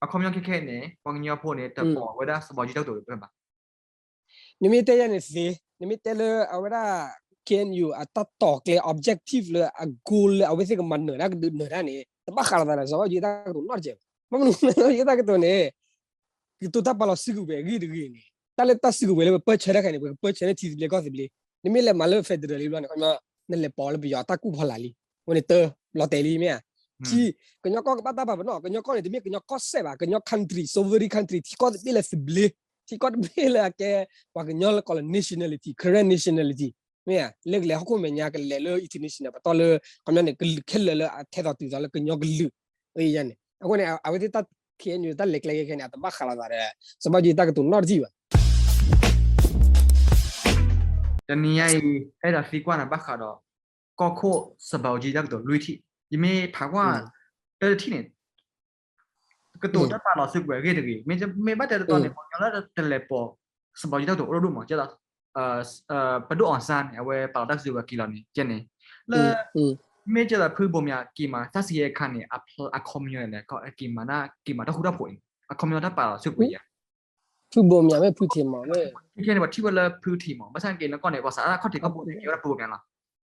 အခီပညီခဲခဲန့ၣ် ပှၤကညီဖိန့ၣ် တပိာ်ဝဲဒၣ်စီၤဘးအူကၠံတၢ်ကတိၤတဖၣ်ဘၣ်. နမ့ၢ်တဲယၤန့ၣ်သ့, နမ့ၢ်တဲလၢအဝဲဒၣ် K N U အတၢ်တီၢ်ကျဲ objective လၢအ goal လၢအဝဲသ့ၣ်ကမၤနၢၤတၢ်ကဒုးနၢၤတၢ်န့ၣ် တဘၣ်ဃးလိာ်သးဒီး စီၤဘးအူကၠံတၢ်ကတိၤနီတစဲးဘၣ်. ဘၣ်မနုၤလဲၣ် စီၤဘးအူကၠံတၢ်ကတိၤန့ၣ် ကတိၤတၢ်ပာ်လီၤစုကဝဲၤအဂ့ၢ်တဂ့ၤန့ၣ် တၢ်လၢတၢ်စုကဝဲၤလၢပပၢၢ်ဆၢတၢ်ခဲအံၤန့ၣ် ပကပၢၢ်ဆၢန့ၢ်ထံသဘျ့ကီၢ်သဘျ့, နမ့ၢ်လဲၤမၤလၢ federal လံဘျီန့ၣ် ခီပညီ နလဲၤပိာ်လၢပယီၤတၢ်ကူၣ်ဖီလာ်လံ, အဝဲန့ၣ်တၢ်လီၤတဲာ်လံမ့ၢ်ဧါ. ခံ, ကညီကီၢ်ကဘၣ်တၢ်ပာ်ပနီၣ်, ကညီကီၢ်န့ၣ် တမ့ၢ်ကညီကီၢ်စဲးဘၣ်, ကညီ country, sovereign country ထံကီၢ်တဘ့ၣ်လၢသဘျ့, ထံကီၢ်တဘ့ၣ်လၢအကဲ ပှၤကညီလၢကိးလၢ nationality, Karen nationality မ့ၢ်ဧါ, လၢကလဲၤဟီၣ်ခိၣ်မဲာ်ညါ ကလဲၤလၢ international ပတီၢ်လၢ ခီပညီန့ၣ် ကလုာ်ခဲလၢာ်လၢအထဲသိးတုၤသိးလၢကညီကလုာ်, န့ၣ် အဃိန့ၣ် အဝဲသ့ၣ်တၢ် K N U တၢ်လဲၤကျဲခဲခဲန့ၣ် အတဘၣ်ဃးလိာ်သးဒီး စီၤဘးအူကၠံတၢ်ကတိၤနီတစဲးဘၣ်. တနံၤညါအံၤ အဲၣ်ဒိးသံကွၢ်နၤဘၣ်ဃးဒီး ကီၢ်ခိၣ်စီၤဘးအူကၠံတၢ်ကတိၤလွံၢ်ထံၣ်, ယမ့ၢ်ဖးကွၢ် တၢတထံၣ်န့ၣ် ကတိၤတၢ်ပာ်လီၤစုကဝဲၤအဂ့ၢ်တဂ့ၤ, မ့ၢ်ဘၣ်တဲတတီန့ၣ် ပှၤကညီလၢတလဲၤပိာ် စီၤဘးအူကၠံတၢ်ကတိၤအိၣ်ဒိၣ်ဒိၣ်မး, ကဲသိး ပဒိၣ်အီၤစၢ်န့ၣ် အဝဲပာ်လီၤတၢ်စုကဝဲၤက့ၤလီၤန့ၣ် ကဲန့ၣ် လၢ မ့ၢ်ကဲသိးဖုဘိးမၠးက့ၤမၤတၢ်စံးယဲအခါန့ၣ် အခီပညီန့ၣ်လဲၣ် က့ၤမၤ က့ၤမၤတၢ်ဃူတၢ်ဖိးအံၤ အခီပညီတၢ်ပာ်လီၤစုကဝဲၤယၤ ဖုဘိးမၠးမ့ၢ်ဖုထံးမးမ့ၢ် ခဲန့ၣ် ပှၤထံၣ်ဝဲလၢဖုထံးမး, ဘၣ်ဆၣ်က့ၤနကီၢ်န့ၣ် ပှၤစးထီၣ်ခီၣ်ထံးခီၣ်ဘိန့ၣ် ကဲဝဲဒၣ်ဖုဘိးမၠးလီၤ.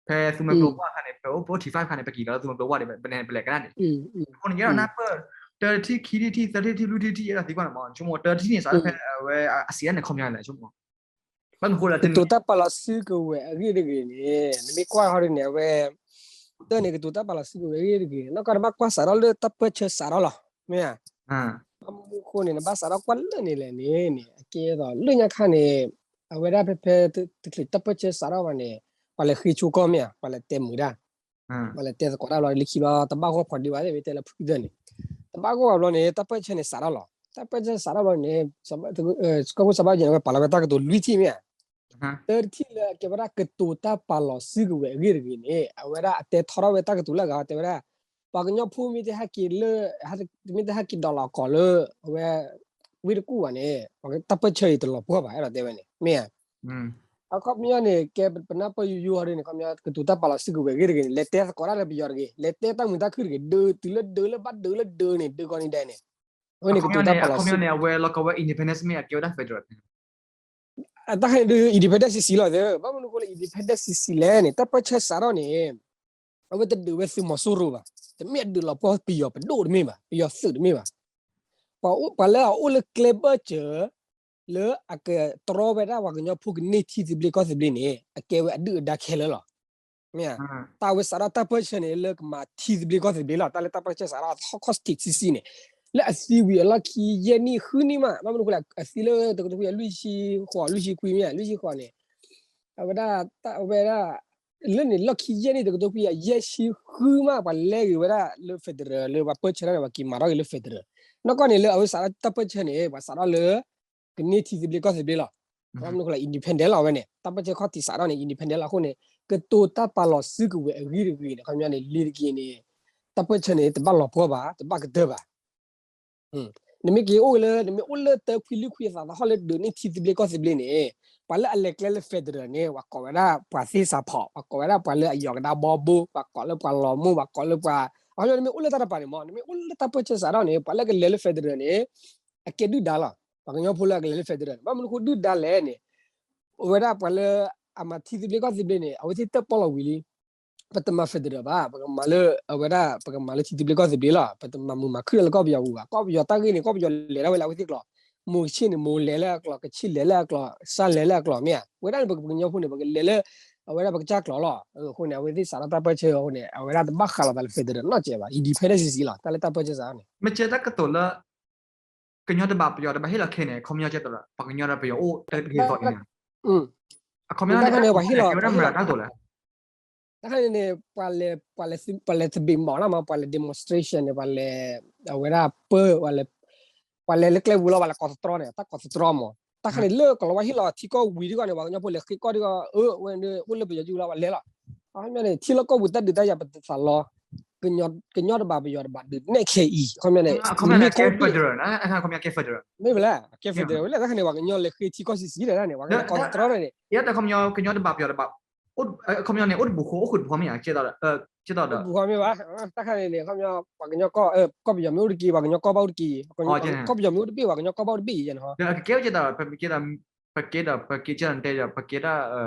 ဖဲသုးမုၢ်ကျိၤဝါအခါန့ၣ် ပအိၣ် ပအိၣ်ထံးဖၣ်အခါန့ၣ် ပက့ၤလီၤလၢသုးမုၢ်ကျိၤဝါဒီး ပလဲၤကနၣ်န့ၣ်, အဃိန့ၣ် ယဲဒၣ်နၢ်ပၢၢ် တၢတထံၣ် ခံထံၣ် ထံၣ် သၢထံၣ် ထံၣ် လွံၢ်ထံၣ် ထံၣ် ယဲဒၣ်သံကွၢ်န့ၣ်မး, ဆိကမိၣ် တၢတထံၣ်န့ၣ် စးထီၣ်ဖဲအဝဲအစံးဒၣ်န့ၣ် အခီပညီလဲၣ် ဆိကမိၣ် ဘၣ်မနုၤဃိလဲၣ် ကတိၤတၢ်ပာ်လီၤစုကဝဲၤအဂ့ၢ်တဂ့ၤန့ၣ် နမ့ၢ်ကွၢ်ဟီဒ်န့ၣ် အဝဲ တၢ်န့ၣ် ကတိၤတၢ်ပာ်လီၤစုကဝဲၤအဂ့ၢ်တဂ့ၤန့ၣ် နီၢ်ကီၢ်တဘၣ်ကွၢ်စးထီၣ်လၢတၢ်ပၢၢ်ဆၢစးထီၣ်လီၤ, မ့ၢ်ဧါ. ဘၣ်မနုၤဃိန့ၣ် နဘၣ်စးထီၣ်ကွၢ်လၢန့ၣ်လဲၣ်န့ၣ် အကဲသိးလၢညါခါန့ၣ် အဝဲဒၣ်ဖဲဖဲ တချုးတၢ်ပၢၢ်ဆၢစးထီၣ်ဘၣ်န့ၣ် ပှၤလဲၤဃ့ဆိကီၢ်မ့ၢ်ဧါ, ပှၤလဲၤတဲမုာ်တၢ် ပှၤလဲၤတဲသကိးတၢ်ဘျီ လၢခံဘျီ တဘၣ်ဂီၢ်ဖီဒ့ဘၣ် မ့ၢ်တဲလၢဖုသၢန့ၣ် တဘၣ်ဂီၢ်ဘၣ်ဘျီန့ၣ် တၢ်ပၢၢ်ဆၢန့ၣ်စးထီၣ်လီၤ. တၢ်ပၢၢ်ဆၢစးထီၣ်ဘျီန့ၣ် ကီၢ်ခိၣ်စီၤဘးအူကၠံန့ၣ် အဝဲပာ်လီၤဝဲတၢ်ကတိၤလွံၢ်ထံၣ်မ့ၢ်ဧါ. တၢတထံၣ်လၢအကဲဝဲဒၣ်ကတိၤတၢ်ပာ်လီၤစုကဝဲၤအဂ့ၢ်တဂ့ၤန့ၣ် အဝဲဒၣ်အတဲထီထီၣ်ဝဲတၢ်ကတိၤလၢအဂၤ တဲဝဲဒၣ် ပှၤကညီဖိမ့ၢ်တဟဲက့ၤလၢ မ့ၢ်တဟဲက့ၤဒိးလီၤကီးလၢ အဝဲ ဝ့ၢ်တကူၣ်ဘၣ်န့ၣ် တၢ်ပၢၢ်ဆၢအံၤတလီၤပှီၢ်ဘၣ် အဲၣ်ဒိးတဲဝဲန့ၣ် မ့ၢ်ဧါ. အခီပညီန့ၣ် ကဲပနၢ်ပၢၢ်ယိယိဟီဒ်န့ၣ် ခီပညီကတိၤတၢ်ပာ်လီၤစုကဝဲၤအဂ့ၢ်တဂ့ၤန့ၣ် လဲၤတဲသကိးတၢ်လၢပယီၤတဂ့ၤ လဲၤတဲတၢ်မုာ်တၢ်ခုၣ်တဂ့ၤ ဒုးတုၤလၢဒုးလၢဘၣ်ဒုးလၢဒုးန့ၣ် ဒုးကီးန့ၣ်ဒဲးန့ၣ် အဝဲန့ၣ်ကတိၤတၢ်ပာ်လီၤစုကဝဲၤ အခီပညီန့ၣ် အဝဲလီၤကဝဲ independence မ့ၢ်အကဲဝဲဒၣ် federal တၢ်ခါန့ၣ်ဒုး independence ဆံးဆံးလီၤသ့, ဘၣ်မနုၤအဃိလၢ independence ဆံးဆံးလဲၣ်န့ၣ် တၢ်ပၢၢ်ဆၢစးထီၣ်န့ၣ် အဝဲတဒုးဝဲသုးမီၤစိရိၤဘၣ်, တမ့ၢ်အဒုးလီၤပှီၢ်ပယီၤပဒိၣ်တမ့ၢ်ဘၣ်, ပယီၤသုးတမ့ၢ်ဘၣ်, ပှၤလၢအအိၣ်လၢကျဲဘၢၣ်စၢၤ လၢအကတြီဝဲဒၣ်ပှၤကညီဖိကန့ၢ်ထံသဘျ့ကီၢ်သဘျ့န့ၣ် အကဲဝဲအဒုၣ်အဒါခဲလၢာ်လီၤ. မ့ၢ်ဧါ, တၢ်ဝဲစးထီၣ်တၢ်ပၢၢ်ဆၢန့ၣ် လၢကမၤထံသဘျ့ကီၢ်သဘျ့လီၤ, တၢ်လၢတၢ်ပၢၢ်ဆၢစးထီၣ် ဟီၣ်ခီၣ်စတံးဆံးဆံးန့ၣ် လၢအသံဝံၤအလီၢ်ခံယဲၢ်နံၣ်ဃုနံၣ်မး, ဘၣ်မနုၤအဃိလဲၣ် အသံလၢတကထိခွံကယၤလွံၢ်ဆံဃိး လွံၢ်ဆံခွံမ့ၢ်ဧါ လွံၢ်ဆံဃိးန့ၣ် အဝဲဒၣ် အဝဲဒၣ် လၢန့ၣ်လီၢ်ခံယဲၢ်နံၣ်တကထိခွံကယၤယဲၢ်ဆံဃုမး ပှၤလဲၤဂ့ၤဝဲဒၣ်လၢ federal လၢပှၤပၢၢ်ဆၢတၢ်န့ၣ် ပှၤက့ၤမၤထီၣ်က့ၤလၢ federal, နီၢ်ကီၢ်န့ၣ်လၢအဝဲစးထီၣ်တၢ်ပၢၢ်ဆၢန့ၣ် ပှၤစးထီၣ်လၢ ကန့ၢ်ထံသဘျ့ကီၢ်သဘျ့လီၤ. ဘၣ်မနုၤအဃိလဲၣ် independent လီၤ အဝဲန့ၣ် တၢ်ပၢၢ်ဆၢခီၣ်ထံးစးထီၣ်န့ၣ် independent လီၤအဃိန့ၣ် ကတိၤတၢ်ပာ်လီၤစုကဝဲၤအဂ့ၢ်တဂ့ၤန့ၣ် ခီပညီန့ၣ် လံၤတက့ၤန့ၣ် တၢ်ပၢၢ်ဆၢန့ၣ် တဘၣ်လီၤပှီၢ်ဘၣ် တဘၣ်ကတၢၢ်ဘၣ် နမ့ၢ်က့ၤအိၣ်လၢ နမ့ၢ်အိၣ်လၢတၢခွံလွံၢ်ခွံအသးသဟီၣ်လၢဒုးန့ၢ်ထံသဘျ့ကီၢ်သဘျ့န့ၣ် ပှၤလၢအလဲၤကျဲလၢ federal န့ၣ် ပှၤကိးဝဲဒၣ်ပှၤသ့ၣ်စးဖီး ပှၤကိးဝဲဒၣ်ပှၤလၢအယီၤကဒါဘီဘိ ပှၤကိးလၢပှၤလီၤမိၢ် ပှၤကိးလၢပှၤ အခီပညီနမ့ၢ်အိၣ်လၢတၢ်တပၤန့ၣ်မ့ၢ် နမ့ၢ်အိၣ်လၢတၢ်ပၢၢ်ဆၢစးထီၣ်န့ၣ် ပှၤလၢကလဲၤလၢ federal န့ၣ် အကဲဒုၣ်ဒါလီၤ. ပှၤကညီဖိလၢအကလဲၤလၢ federal န့ၣ် ဘၣ်မနုၤဃိဒုၣ်ဒါလဲၣ်န့ၣ် အဝဲဒၣ်ပှၤလၢအမၤထံသဘျ့ကီၢ်သဘျ့န့ၣ် အဝဲသ့ၣ်တၢၣ်ပီၣ်လီၤဝံၤလံ ပတမၤ federal ဘၣ် ပကမၤလၢအဝဲဒၣ် ပကမၤလၢထံသဘျ့ကီၢ်သဘျ့လီၤ. ပတမၤမုာ်မၤခုၣ်လၢကီၢ်ပယီၤပူၤဘၣ်. ကီၢ်ပယီၤတၢ်ဂ့ၢ်န့ၣ် ကီၢ်ပယီၤလဲၤဒၣ်ဝဲလၢအဝဲသ့ၣ်ကျိာ်, မိၢ်ကဆ့ၣ်န့ၣ် မိၢ်လဲၤလၢအကျိာ်, ကဆ့ၣ်လဲၤလၢအကျိာ်, စၢ်လဲၤလၢအကျိာ် မ့ၢ်ဧါ. ဝဲဒၣ်န့ၣ် ပကညီဖိန့ၣ် ပကလဲၤလၢ အဝဲဒၣ်ပကစၢ်ကျိာ်လီၤ. အဃိန့ၣ် အဝဲသ့ၣ်စးထီၣ်တၢ်ပၢၢ်ဆၢအဃိန့ၣ် အဝဲဒၣ်တဘၣ်ဃးလိာ်သးလၢ federal နီတစဲးဘၣ်. independence ဆံးဆံးလီၤ တၢ်လၢတၢ်ပၢၢ်ဆၢစးထီၣ်န့ၣ် မ့ၢ်ကဲတၢ်ကတိၤလၢ ကညီတဘၣ်ပယီၤတဘၣ်ဟ့ၣ်လီၤခဲန့ၣ် ခီပညီကဲသိးဒီး ပှၤကညီဒီးပယီၤအိၣ်တၢ်တဂ့ၤသိးန့ၣ် အခီပညီန့ၣ် တၢ်ခါန့ၣ် ပှၤဟ့ၣ်လီၤ ပှၤဟ့ၣ်လီၤမတၤတၢ်ကတိၤလဲၣ် တၢ်ခါန့ၣ်န့ၣ် ပှၤလဲၤ ပှၤလဲၤသဘံးမီၣ်လီၤမး ပှၤလဲၤ demonstration န့ၣ် ပှၤလဲၤ အဝဲဒၣ်ပၢ ပှၤလဲၤလၢကျဲပူၤလီၤ ပှၤလဲၤကိးသတြီန့ၣ် တၢ်ကိးသတြီမး တၢ်ခါန့ၣ် လၢကလီၤဝါဟ့ၣ်လီၤထံကီၢ်ဝံၤဒ်ဂီၢ်န့ၣ် ပှၤကညီဖိလဲၤဃ့ကီၢ်ဒ်ဂီၢ် အၢ ဝဲန့ၣ် အိၣ်လၢပယီၤကၠူလီၤ ပှၤလဲၤလီၤ. အခီပညီန့ၣ် ထံလီၢ်ကီၢ်ပူၤတၢ်ဒုးတၢ်ယၤပသးလီ ကညီတဘၣ်ပယီၤတဘၣ်ဒုးနဲၣ်ခဲအံၤ အခီပညီန့ၣ် မ့ၢ်ကဲ federal မ့ၢ်ဝဲလဲၣ် ကဲ federal ဝဲလဲၣ် တၢ်ခါန့ၣ် ပှၤကညီလဲၤဃ့ထံကီၢ်ဆံးဆံးဒီးန့ၣ် ပှၤကညီကိးသတြီန့ၣ် ယတၢ်ခီပညီ ကညီတဘၣ်ပယီၤတဘၣ် အခီပညီန့ၣ် အိၣ်တပူၤဃီ အိၣ်ဃုာ်တပူၤဃီမ့ၢ်ဧါ ကဲသိးဒီး ကဲသိးဒီး ပူၤဃီမ့ၢ်ဘၣ်, တၢ်ခါန့ၣ်န့ၣ် ခီပညီ ပှၤကညီကီၢ် ကီၢ်ပယီၤမ့ၢ်အိၣ်တက့ၢ် ပှၤကညီကီၢ်ဘၣ်အိၣ်တက့ၢ်, ကီၢ်ပယီၤမ့ၢ်အိၣ်တဘ့ၣ် ပှၤကညီကီၢ်ဘၣ်အိၣ်တဘ့ၣ်အံၤန့ၣ်ဟီ, ကဲသိး ပကဲဒီး ပကဲဒီး ပကဲဒီး ပကဲဒၣ်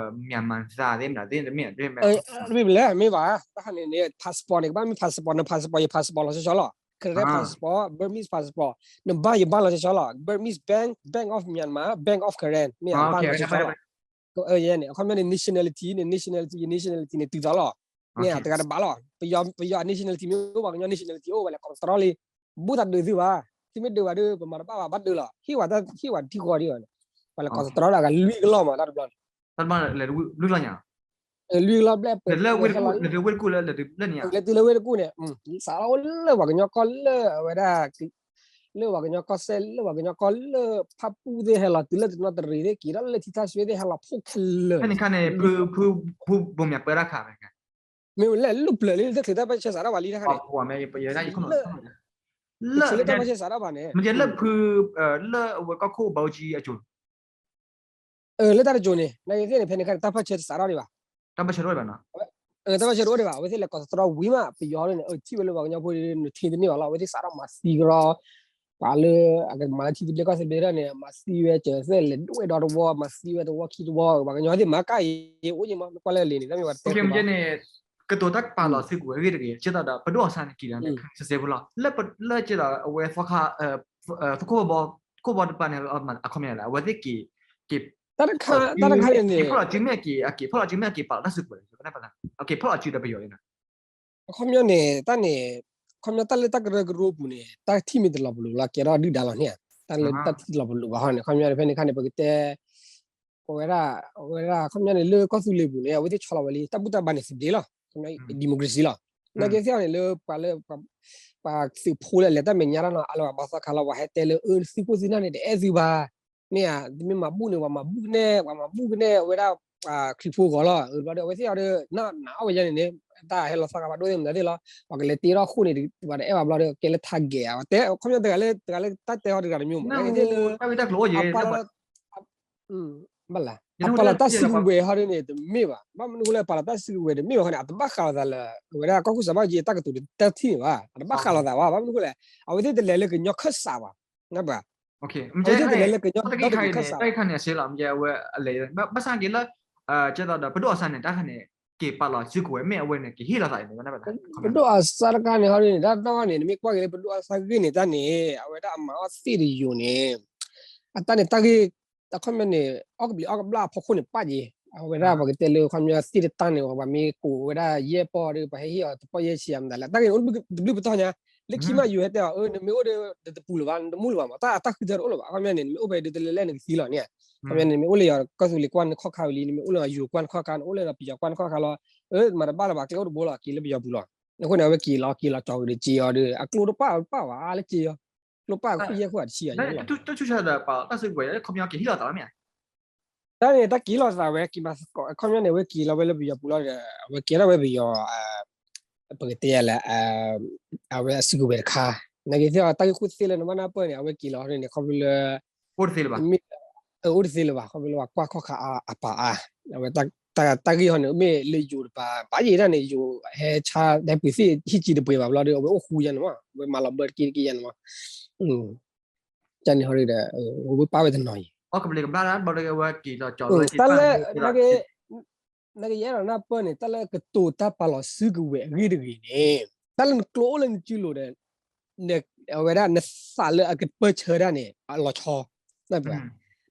Myanmar သးသ့ၣ်မနုၤသ့ၣ်တမ့ၢ် တမ့ၢ် မ့ၢ်ဘၣ်, တၢ်ခါန့ၣ်န့ၣ် passport န့ၣ် ကဘၣ်မ့ၢ် passport န passport ယ passport လီၤဆီဆီလီၤ, Karen passport, Burmese passport, နဘၣ်ယဘၣ်လီၤဆီဆီလီၤ, Burmese Bank, Bank of Myanmar, Bank of Karen မ့ၢ်ဘၣ်လီၤဆီဆီလီၤ. န့ၣ် အခီပညီန့ၣ် nationality န့ၣ် nationality ယ nationality န့ၣ် တုၤသိးလီၤ. န့ၣ် တဂၤတဘၣ်လီၤ. ပယီၤ ပယီၤ nationality မ့ၢ်အိၣ် ပှၤကညီ nationality အိၣ် ပှၤလဲၤကိးသတြီလံ. ဘူးသးဒုးသုဘၣ်. သုမ့ၢ်ဒုးဘၣ်ဒီး ပမၤတဘၣ်ဘၣ် ဘၣ်ဒုးလီၤ. ဟ့ၣ်ဝဲတၢ် ဟ့ၣ်ဝဲထံဃီဒံးဘၣ်န့ၣ် ပှၤလဲၤကိးသတြီတၢ်ဂၤလွံၢ်ကလီၢ်မး တၢ်တဘျီန့ၣ် လွံၢ်ကလီၢ်ညါ လွံၢ်ကလီၢ်ဘျဲၣ် ပလဲၤလၢဝ့ၢ်တကူၣ်လၢ လဲၤတုၤလၢဝ့ၢ်တကူၣ်န့ၣ် စးထီၣ်အိၣ်လၢပှၤကညီကီၢ်လၢအဝဲဒၣ် လၢပှၤကညီကီၢ်စဲၣ် လၢပှၤကညီကီၢ်လၢဖၣ်ပူၣ်သ့ၣ်ဟဲလီၤ တုၤလၢတနီသရံၣ်သ့ၣ် က့ၤထီၣ်လၢထံထၣ်စွ့သ့ၣ်ဟဲလီၤဖှိၣ်ခဲလၢာ်န့ၣ် ဖုဘိမၠးပၢတၢ်ခး မ့ၢ်လၢလူၢ်ပျၢၤလံ တချုးတၢ်ပၢၢ်ဆၢစးထီၣ်ဘၣ်လံတခါန့ၣ် လၢ တချုးလၢတၢ်ပၢၢ်ဆၢစးထီၣ်ဘၣ်န့ၣ် လၢဖု လၢအဝဲကီၢ်ခိၣ်ဘီကၠံအစိၤ လၢတၢ်တစိၤန့ၣ် နာ်က့သ့ၣ်န့ၣ် ဖဲန့ၣ်ခါန့ၣ် တၢ်ပၢၢ်ဆၢစးထီၣ်ဒံးဘၣ် တၢ်ပၢၢ်ဆၢတအိၣ်ဒံးဘၣ်နီၤ တၢ်ပၢၢ်ဆၢတအိၣ်ဒံးဘၣ် အဝဲသ့ၣ်လဲၤကိးသတြီဝံၤမး ပယီၤန့ၣ် ထံၣ်ဝဲလၢပှၤကညီဖိန့ၣ် ထံၣ်တန့ၢ်ဘၣ်လီၤ အဝဲသ့ၣ်စးထီၣ်မၤသံကရီ ပှၤလၢ အကမၤလၢထံသဘျ့ကီၢ်သဘျ့ဒၣ်န့ၣ် မၤသံဝဲစၢၤသဲလဲၤဒွဲၣ်ဒီတဝီ မၤသံဝဲတဝီခံတဝီ ပှၤကညီသ့ၣ်မၤကါအံၤ အိၣ်ယံၤမး မ့ၢ်ကွၢ်လၢလံာ်န့ၣ် တၢ်မ့ၢ်ဝဲတတဲန့ၣ် ကတိၤတၢ်ပာ်လီၤစုကဝဲၤအဂ့ၢ်တဂ့ၤ ကဲသိးဒီး ပဒိၣ်အီၤစၢ်န့ၣ်က့ၤဒီး စဲးဖိလီၤ လၢကဲသိးအဝဲသီခါ ခိၣ်ဘီ ခိၣ်ဘီတပၤန့ၣ် အခီပညီလဲၣ် အဝဲသ့ၣ်က့ၤ က့ၤ တၢ်တခါန့ၣ်န့ၣ် ဖီၣ်လီၤစုမ့ၢ်က့ၤ အက့ၤဖီၣ်လီၤစုမ့ၢ်က့ၤပာ်လီၤတၢ်စုကဝဲၤ ကဲသိးဒီးပယီၤန့ၣ် အခီပညီန့ၣ် တၢ်န့ၣ် အခီပညီတၢ်လၢတၢ်ကရၢကရိပူၤန့ၣ် တၢ်ထံၣ်မ့ၢ်တလီၤပလိာ်လီၤ ကဲထီၣ်ဒုၣ်ဒါလီၤန့ၣ် တၢ်လၢတၢ်ထံၣ်တလီၤပလိာ်ဘၣ်ဟီန့ၣ် အခီပညီန့ၣ် ဖဲန့ၣ်ခါန့ၣ် ပကတဲ ပဝဲဒၣ် ဝဲဒၣ် အခီပညီန့ၣ် လၢကီၢ်သူလ့ၤပူၤန့ၣ် အဝဲသ့ၣ်ဆီလီၤဝဲလံ တၢ်ဘူၣ်တၢ်ဘါန့ၣ်သဘျ့လီၤ democracy လီၤ နာ်က့သ့ၣ်အီၤန့ၣ်လၢ ပှၤလၢ ပှၤသုးဖိလၢအလဲၤတၢ်မဲာ်ညါတၢ်နီၤ အလီၤဘၣ်သီခါလီၤ ပှၤဟဲတဲလၢ အၢ သုးခိၣ်သုးနၢ်န့ၣ် တအဲၣ်သုဘၣ် မ့ၢ်ဧါ တမ့ၢ်မၤဘူၣ်န့ၣ် ပှၤမၤဘူၣ်ကနဲ ပှၤမၤဘူၣ်ကနဲ အဝဲဒၣ် ခရံာ်ဖိဂီၤလီၤ ဘျီဒီး အဝဲသ့ၣ်အီၤဒီး နးနးအီၣ်ဝဲယါန့ၣ်န့ၣ် တၢ်ဟဲလီၤသီခါ ပှၤဒိၣ်သ့ၣ်မတၤသ့ၣ်လီၤ ပှၤကလဲၤတ့ထီၣ်ဃိၣ်န့ၣ် ပှၤတအဲၣ်ဘၣ်ဘျီဒီး ကဲလၢထါဂဲၤဧါ တဲ အခီပညီတဂၤလၢ တဂၤလၢတၢ်တဲဟီတဂၤတမံၤမး နာ်က့သ့ၣ်လၢ ဘၣ်လဲၣ် အပာ်လီၤတၢ်စုကဝဲၤဟီဒ်န့ၣ် တမ့ၢ်ဘၣ် ဘၣ်မနုၤဃိလဲၣ် ပာ်လီၤတၢ်စုကဝဲၤတမ့ၢ်ဘၣ်ဃီန့ၣ် အတဘၣ်ဃးလိာ်သးလၢ အဝဲဒၣ်ကီၢ်ခိၣ်စးဘၣ်က့ၤတၢ်ကတိၤတၢ်ထံၣ်န့ၣ်ဘၣ် အတဘၣ်ဃးလိာ်သးဘၣ် ဘၣ်မနုၤဃိလဲၣ် အဝဲသ့ၣ်တလဲၤလၢကညီခၢၣ်စးဘၣ် နဘၣ် အဝဲသ့ၣ်တလဲၤလၢကညီဒီတက့ၤခၢၣ်စးဘၣ် ဘၣ်ဆၣ်က့ၤလၢ ကဲသိးဒီး ပဒိၣ်အီၤစၢ်န့ၣ် တၢ်ခါန့ၣ် က့ၤပာ်လီၤစုကဝဲၤမ့ၢ်အဝဲန့ၣ် က့ၤဟ့ၣ်လီၤသးန့ၣ် ပဒိၣ်အီၤစၢ်တခါန့ၣ်ဟီဒ်န့ၣ် တၢ်တခါန့ၣ် နမ့ၢ်ကွၢ်က့ၤလၢပဒိၣ်အီၤစၢ်ဂ့ၢ်န့ၣ် တၢ်န့ၣ် အဝဲဒၣ်အမၤအီၣ်သ့ၣ်တယိာ်န့ၣ် အတၢ်န့ၣ်တၢ်ဂ့ၢ် အခီပညီန့ၣ် အီၣ်ကဘျံးအီၣ်ကဘျၣ်အဖီခိၣ်န့ၣ်ပၣ်က့ၤ အဝဲဒၣ်ပှၤကတဲလၢခီပညီသ့ၣ်တတၢ်န့ၣ် ပှၤမ့ၢ်ကိးဝဲဒၣ်ယဲၢ်ပီၢ်ဒီး ပှၤဟဲဟ့ၣ်အီၤတပီၢ်ယဲၢ်ဆံမတၤလဲၣ် တၢ်ဂ့ၢ်န့ၣ်အိၣ်တဘျုးပတီၢ်ညါ လၢခံမးယိၤဟဲတဲအီၤ အၢ နမ့ၢ်အိၣ်ဒီး တပူၤလၢၤဘၣ် နတမူလၢၤဘၣ်မး တၢ်အတၢ်ဃုထၢတအိၣ်လၢၤဘၣ် အခီပညီန့ၣ် နမ့ၢ်အိၣ်ဖဲဒုးတလဲၤလဲၣ်နကသံလီၤန့ၣ် အခီပညီန့ၣ် နမ့ၢ်အိၣ်လၢယီၤကီၢ်သူလ့ၤကွၢ်နခီၣ်ခါဝံၤလံ နမ့ၢ်အိၣ်လၢယိၤကွၢ်နခီၣ်ခါ နအိၣ်လၢပယီၤကွၢ်နခီၣ်ခါလီၤ အၢ မၤတဘၣ်လၢၤဘၣ် ကျဲအိၣ်တဘိလီၤ က့ၤလၢပယီၤပူၤလီၤ အဃိန့ၣ် အဝဲက့ၤလီၤ က့ၤလီၤကၠီၤကဒီးက့ၤအီၤဒီး အကျိတပၣ်ပၣ်ဘၣ်လၢက့ၤအီၤ ကျိပၣ်ဃုယဲၢ်ဃုအတဆံအံၤ တၢ်ဆူၣ်ဆါဒီးပာ်လီၤတၢ်စုကဝဲၤ ခီပညီက့ၤဟ့ၣ်လီၤသးလီၤမ့ၢ်ဧါ တၢ်န့ၣ် တၢ်က့ၤလီၤသးဝဲ က့ၤမၤသကိး အခီပညီန့ၣ် အဝဲက့ၤလီၤဝဲလၢပယီၤပူၤလီၤဒီး အဝဲကဲထီၣ်ဝဲပယီၤ ပကတဲလဲၣ် အဝဲအစုကဝဲၤတခါ နာ်က့သ့ၣ်အီၤ တၢ်ဂ့ၢ်ခိၣ်သ့ၣ်လၢနဘၣ်နၢ်ပၢၢ်န့ၣ် အဝဲက့ၤလီၤန့ၣ် ခီဖျိလၢ တမ့ၢ် အိၣ်တသ့လၢၤဘၣ် ခီဖျိလၢပှၤကွၢ်ခီၣ်ခါအပာ်အါ အဝဲတၢ်ဂ့ၢ်ဟီန့ၣ် မ့ၢ်လၢယိၤတပၤ ဘၣ်ယံာ်ဒၣ်န့ၣ် ယိၤဟဲဆါ ဟဲပှ့ၤသ့ၣ်ဟံၣ်ကံတပှ့ၤဘၣ်ဘျီဒီး အဝဲအိၣ်ဃူယါန့ၣ်မး အဝဲမၤလီၤဘၢတက့ၢ်တက့ၢ်ယါန့ၣ်မး တၢ်န့ၣ်ဟီဒီး ဝဲပာ်ဝဲတနီၤအံၤ တၢ်လၢ နာ်က့ ယအဲၣ်ဒိးနၢ်ပၢၢ်န့ၣ် တၢ်လၢကတိၤတၢ်ပာ်လီၤစုကဝဲၤအဂ့ၢ်တဂ့ၤန့ၣ် တၢ်လၢနကျိအိၣ်လၢနစုလိၤဒီး အဝဲဒၣ်နသးလၢအကပၢၢ်ဆၢတၢ်န့ၣ် အလီၤဆီ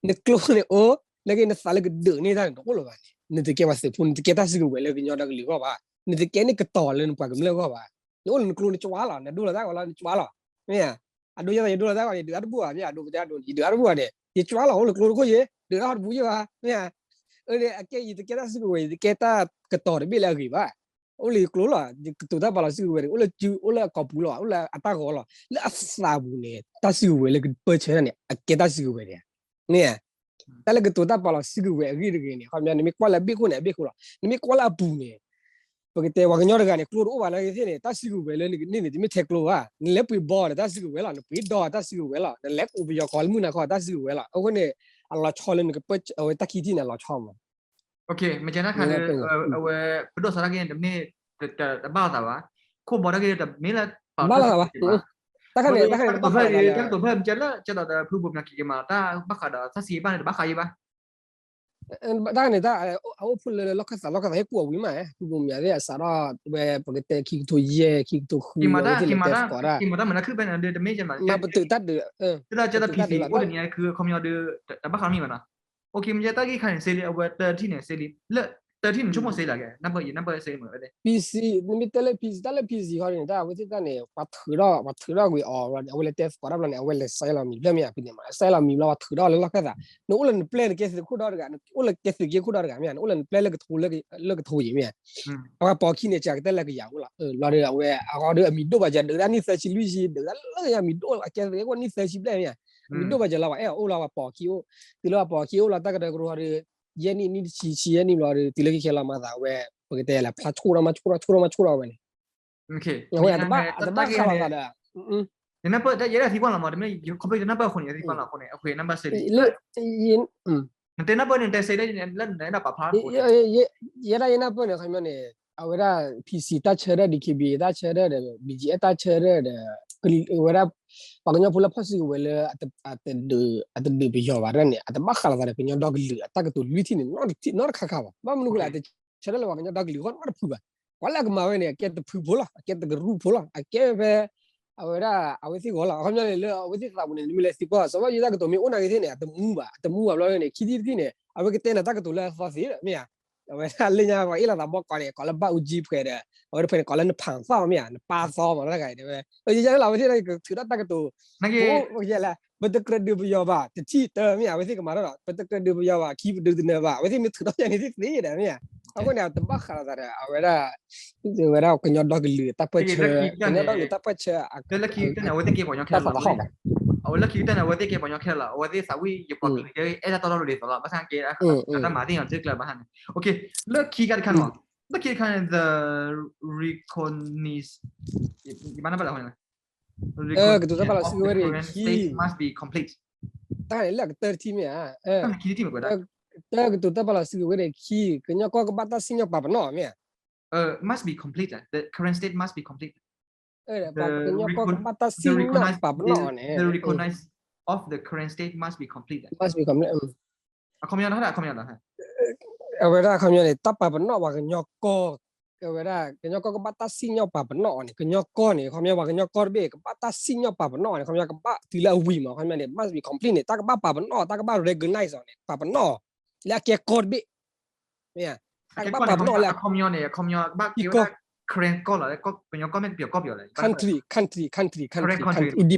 နကျိန့ၣ်အိၣ် နာ်က့နသးလၢကဒုးန့ၢ်တၢ်န့ၣ်တအိၣ်လၢၤဘၣ်န့ၣ် နတကဲပှၤသုးဖိ နတကဲတၢ်စုကဝဲၤလၢကညီဒီကလုာ်အဂီၢ်ဘၣ် နတကဲန့ၣ်ကတီၤလၢနပှၤကမျၢၢ်အဂီၢ်ဘၣ် နအိၣ်လၢနကျိနကွါလီၤ နဒိလီၤတၢ်ဂီၤလီၤ နကွါလီၤ မ့ၢ်ဧါ အဒိယဲၢ်ယဒိလီၤတၢ်ဂီၤန့ၣ် ဒုးအါတဘူၣ်ဘၣ် မ့ၢ်ဧါ ဒိပတဲဒိန့ၣ် ယဒုးအါတဘူၣ်ဘၣ်န့ၣ် ယကွါလီၤ အိၣ်လၢကျိတခိၣ်ယဲ ဒုးတၢ်ဟီတဘူၣ်ယဲၢ်ဘၣ် မ့ၢ်ဧါ အၢ အကဲ ယတကဲတၢ်စုကဝဲၤ ယတကဲတၢ်ကတီၤတဘ့ၣ်လၢအဂ့ၤဘၣ် အိၣ်လၢယကျိလီၤ ယကတိၤတၢ်ပာ်လီၤစုကဝဲၤန့ၣ် အိၣ်လၢစု အိၣ်လၢအကိာ်ပူၤလီၤ အိၣ်လၢအတၢ်ဂီၤလီၤ လၢအသးပူၤန့ၣ် တၢ်စုကဝဲၤလၢကပၢၢ်ဆၢတၢ်န့ၣ် အကဲတၢ်စုကဝဲၤန့ၣ် မ့ၢ်ဧါ တၢ်လၢကတိၤတၢ်ပာ်လီၤစုကဝဲၤအဂ့ၢ်တဂ့ၤန့ၣ် ခီပညီ နမ့ၢ်ကွၢ်လၢအဘ့ၣ်ခိၣ်န့ၣ် အဘ့ၣ်ခိၣ်လီၤ နမ့ၢ်ကွၢ်လၢအပူၤန့ၣ် ပကတဲပှၤကညီတဂၤန့ၣ် ကျိတအိၣ်ဘၣ်နာ်က့သ့ၣ်န့ၣ် တၢ်စုကဝဲၤလၢနကန့ၢ်န့ၣ် တမ့ၢ်ထဲကျိဘၣ် နလဲၤပှ့ၤဘီဒီးတၢ်စုကဝဲၤလီၤ နပှ့ၤဒီးတၢ်စုကဝဲၤလီၤ နလဲၤကိးပယီၤကီးလၢမုၢ်နၤခီတၢ်စုကဝဲၤလီၤ အဃိန့ၣ် အလီၤဆီလၢနကပၢၢ်ဆၢ အဝဲတၢ်ခံထံၣ်န့ၣ် အလီၤဆီမး မ့ၢ်ကဲန့ၣ်ခါဒီး အဝဲပဒိၣ်စးတၢ်ဂ့ၢ်န့ၣ် တမ့ၢ် တဘၣ်လိာ်သးဘၣ်, ခိၣ်ဘီတၢ်ဂ့ၢ်တမ့ၢ်လၢပာ်လီၤသးဘၣ်, တၢ်ခါန့ၣ် တၢ်ခါန့ၣ်တဘၣ်ဃးလီၤ, တၢ်ကတိၤဖဲမ့ၢ်ကဲလၢကဲဒီးဖုဘိမၠးက့ၤက့ၤမး တၢ်ဘၣ်ဃးဒီးတၢ်စံးဘၣ်န့ၣ် တဘၣ်ဃးယံၤဘၣ်, တၢ်န့ၣ် တၢ်အအိၣ်ဖှိၣ်လၢလီၢ်ခၢၣ်သး လီၢ်ခၢၣ်သးဟဲကိးဝံၤမး ဖုဘိမၠးသ့ၣ်အစးထီၣ်ဝဲ ပကတဲခံကထိယဲၢ် ခံကထိဃု အဝဲသ့ၣ်လဲၤတဲသကိးတၢ်, မၤပတုာ်တၢ်ဒုး, ပတုာ်တၢ်ဒုးလီၤ, တၢ်ဂ့ၢ်ခါန့ၣ် စ့လံ အဝဲတၢ်ထံၣ်န့ၣ် စ့လံ လၢတၢ်ထံၣ်န့ၣ် ဆိကမိၣ်စ့လံ လၢ တၢ်ထံၣ်န့ၣ် ဆိကမိၣ်စ့လံ ကဲနၢ်ပၢၢ်ယဲနၢ်ပၢၢ်စ့လံ မ့ၢ်တဲလၢ PC တၢ်လၢ PC ခီန့ၣ် တၢ်အဝဲသ့ၣ်တၢ်န့ၣ် ပှၤထုးထီၣ် ပှၤထုးထီၣ်ကွံာ်အီၤဘျီန့ၣ် အဝဲလဲၤတဲသကိးတၢ်ဘျီန့ၣ် အဝဲလဲၤစဲလီၤမံၤဖျၢၣ်မ့ၢ်ဧါ ဖဲန့ၣ်မး စဲလီၤမံၤဘျီ ပှၤထုးထီၣ်လၢလီၢ်ခၢၣ်သး, နအိၣ်လၢနပျဲၢ်နကဲသုးခိၣ်ဒီတဂၤ, နအိၣ်လၢကဲသုးက့ခိၣ်ဒီတဂၤမ့ၢ်ဧါ, နအိၣ်လၢနပျဲၢ်လၢကထိလၢကထိယံၤမ့ၢ်ဧါ, အဝဲပိာ်ခံန့ၣ် ကကတဲလၢကယၤအိၣ်လီၤ, ဘျီဒီးအဝဲအဂီၢ်ဒီးအမံၤဒိၣ်ဘၣ်ကဲ ဒုးဒၣ်နံၣ်သၢဆံလွံၢ်ဆံ ဒုးဒၣ်လၢယၤမံၤဒိၣ်လီၤ အကဲသုးက့ခိၣ်နံၣ်သၢဆံဘျဲၣ်မ့ၢ်ဧါ, အမံၤဒိၣ်ဘၣ်ကဲလီၤ ပှၤအဲၣ်အီၤအိၣ်လီၤ ပှၤပိာ်ခံအိၣ်, တုၤလၢပှၤပိာ်ခံအိၣ်လီၤ တၢ်ကရၢကရိဒီး ယဲၢ်နံၣ် နံၣ်တဆံ ဆံယဲၢ်နံၣ်ဘျီဒီး တုၤလၢခဲခဲလီၤမၤသးဝဲ ပကတဲလၢ ဖျါဆူၣ်ထီၣ်မၤဆူၣ်ထီၣ်ဆူၣ်ထီၣ်မၤဆူၣ်ထီၣ်ဝဲန့ၣ်, အဝဲအတဘၣ်ဃးလိာ်သးဒီး နၢ်ပၢၢ်တၢ်ယဲဒၣ်သံကွၢ်လီၤမး တမ့ၢ်ယခီဖျိနၢ်ပၢၢ်အဃိန့ၣ် ယသံကွၢ်လီၤအဃိန့ၣ် အဃိနၢ်ပၢၢ်စ့လံ နတဲနၢ်ပၢၢ်န့ၣ် တဲစ့လၢနဒၣ်ပာ်ဖျါအဃိန့ၣ် ယဲဒၣ်ယနၢ်ပၢၢ်န့ၣ် ခီပညီန့ၣ် အဝဲဒၣ် PC တၢ်ဆၢထၢၣ် DKBA တၢ်ဆၢထၢၣ်ဒီး BGF တၢ်ဆၢထၢၣ်ဒီး ဝဲဒၣ် ပှၤကညီဖိလၢဖီၣ်စုကဝဲၤလၢ အတဒုးပယီၤဘၣ်ဒၣ်န့ၣ် အတဘၣ်ဃးလိာ်သးဒီးကညီဒီကလုာ်အတၢ်ကတိၤလွံၢ်ထံၣ်န့ၣ် နီတခါခါဘၣ်. ဘၣ်မနုၤအဃိလဲၣ် အတဆၢထၢၣ်လၢပှၤကညီဒီကလုာ်အဂီၢ်နီတဖုဘၣ်. ပှၤလၢအကမၤဝဲန့ၣ် အကဲတဖုဖိလီၤ, အကဲတကရူၢ်ဖိလီၤ, အကဲဖဲ အဝဲဒၣ်အဝဲသ့ၣ်ဂီၢ်လီၤ. အခီပညီန့ၣ် လၢအဝဲသ့ၣ်သးပူၤန့ၣ် နမ့ၢ်လဲၤသံကွၢ် စီၤဘၣ်ယိၤတၢ်ကတိၤမ့ၢ်အိၣ်နာ်က့သ့ၣ်န့ၣ် အတမူဘၣ်, အတမူဘၣ်ဘျီန့ၣ် ခံထံၣ်တထံၣ်န့ၣ် အဝဲကတဲနၤတၢ်ကတိၤလၢအသီသ့ဒီး မ့ၢ်ဧါ. အဝဲဒၣ်လၢညါပှၤအ့ၣ်လိာ်သးဘီကီးန့ၣ် ကိးလၢဘၣ်အူကၠံဖှဲးဒီး အဝဲတဖှဲးန့ၣ် ကိးလၢနဖၣ်သီၣ်မ့ၢ်ဧါ, နပၢ်သီမး တၢ်တဂၤအံၤ တဲဝဲ ယဲလၢအဝဲသ့ၣ်န့ၣ် ကထုးထီၣ်တၢ်ကတိၤ ယဲလၢ ပတကြၢးဒုးပယီၤဘၣ် တထံၣ်တၢမ့ၢ်ဧါ, အဝဲသ့ၣ်ကမၤထီၣ်ဒီး ပတကြၢးဒုးပယီၤဘၣ် ခံပဒုးတနၢၤဘၣ်, အဝဲသ့ၣ်မ့ၢ်ထုးထီၣ်ယဲန့ၣ်သ့သ့ဒီး မ့ၢ်ဧါ. အဃိန့ၣ် တဘၣ်ဃးလိာ်သးဒီး အဝဲဒၣ် ဝဲဒၣ်ကညီဒီကလုာ်တၢ်ပၢၢ်ဆၢ, ကညီဒီကလုာ်တၢ်ပၢၢ်ဆၢ လၢခံကတၢၢ်န့ၣ် အဝဲသ့ၣ်ကဲပှၤကညီခဲလၢာ်လီၤ. အဝဲလၢခံကတၢၢ်န့ၣ် အဝဲသ့ၣ်ကဲပှၤကညီခဲလၢာ်လီၤ. အဝဲလၢခံကတၢၢ်န့ၣ် အဝဲသ့ၣ်ကဲပှၤကညီခဲလၢာ်လီၤ. အဝဲသ့ၣ်သးဝံၣ်ယပှၤကလုာ် အဲၣ်တၢ်တီတၢ်လိၤဒ်သိးလီၤ. ဘၣ်ဆၣ်ကဲ အတၢ်မၤသ့ၣ်ညါတကျၢၤဘၣ်န့ၣ် လၢခံကတၢၢ်တခါန့ၣ်, လၢခံတခါန့ၣ် the recognize ယဘၣ်နၢ်ပၢၣ်လီၤ recognition of the current state must be complete. တၢ်န့ၣ်လၢအကတၢၢ်တထံၣ်မ့ၢ်ဧါ, တၢ်ကတိၤတၢ်ပာ်လီၤစုကဝဲၤန့ၣ်ခံ, ကညီကီၢ်ကဘၣ်တၢ်စံၣ်ညီၣ်ပာ်ပနီၣ်မ့ၢ်ဧါ, must be complete, the current state must be complete. ပှၤကညီကီၢ်ကဘၣ်တၢ်စံၣ်ညီၣ်ပာ်ပနီၣ်အီၤန့ၣ် the recognize of the current state must be complete. အခီပညီ အခီပညီ အဝဲဒၣ်အခီပညီန့ၣ် တၢ်ပာ်ပနီၣ်ပှၤကညီကီၢ်, အဝဲဒၣ် ကညီကီၢ်ကဘၣ်တၢ်စံၣ်ညီၣ်ပာ်ပနီၣ်အီၤန့ၣ် ကညီကီၢ်န့ၣ် အခီပညီ ပှၤကညီကီၢ်တဘ့ၣ် ကဘၣ်တၢ်စံၣ်ညီၣ်ပာ်ပနီၣ်အီၤန့ၣ် အခီပညီ ကဘၣ်တုၤလၢအဝံၤမး အခီပညီန့ၣ် must be complete န့ၣ် တၢ်ကဘၣ်ပာ်ပနီၣ် တၢ်ကဘၣ် recognize အီၤန့ၣ် ပာ်ပနီၣ် လၢအကဲကီၢ်တဘ့ၣ်, မ့ၢ် တၢ်ကဘၣ်ပာ်ပနီၣ်လၢ အခီပညီန့ၣ် အခီပညီ ကဘၣ်ကဲဝဲဒၣ် current ကီၢ်လီၤ, ကညီကီၢ်မ့ၢ်ကပယီၤကီၢ်ပယီၤလဲၣ် country, country, country, country, country,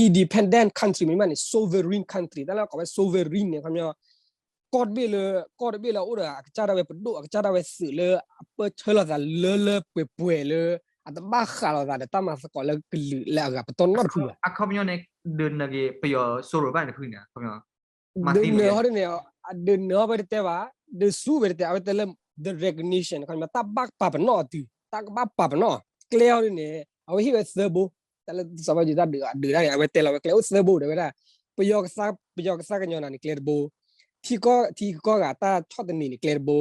independent country မ့ၢ်မ့ၢ်န့ၣ် sovereign country တၢ်လၢကိးဝဲ sovereign န့ၣ် အခီပညီ ကီၢ်တဘ့ၣ်လၢ ကီၢ်တဘ့ၣ်လၢအအိၣ်ဒီး အကစၢ်ဒၣ်ဝဲပဒိၣ် အကစၢ်ဒၣ်ဝဲသုးလၢ အပၢၢ်ဆၢလိာ်သးလၢလၢပှဲၤပှဲၤလၢ အတဘၣ်ဃးလိာ်သးဒီးတၢ်မၤသကိးလၢကလုာ်လၢအဂၤပတီၢ်နီတဖုဘၣ်. အခီပညီန့ၣ် ဒုးနၢၤက့ၤပယီၤစိရိၤဘၣ်န့ၣ်ဖုန့ၣ် ဒုးနၢၤဟီဒ်န့ၣ် အဒုးနၢၤဟီဝဲတတဲဘၣ်, ဒုးဆူၣ်ဝဲတတဲ အဝဲတဲလၢ the recognition တၢ်ကဘၣ်ပာ်ပနီၣ်အီၤတုၤ တၢ်ကဘၣ်ပာ်ပနီၣ် ကျဲဟီဒ်န့ၣ် အဝဲဟ့ၣ်ဝဲသၢဘိ, တၢ်လၢစီၤဘၣ်ယိၤတၢ်ဒုးဒုးဒၣ်န့ၣ် အဝဲတဲလီၤဝဲကျဲအိၣ်သၢဘိဒီးဝဲဒၣ် ပယီၤကသါ ပယီၤကသါကညီနၤန့ၣ် ကျဲတဘိ, ထံကီၢ် ထံကီၢ်ဂၤတၢ်ဆီၣ်သနံးန့ၣ် ကျဲတဘိ,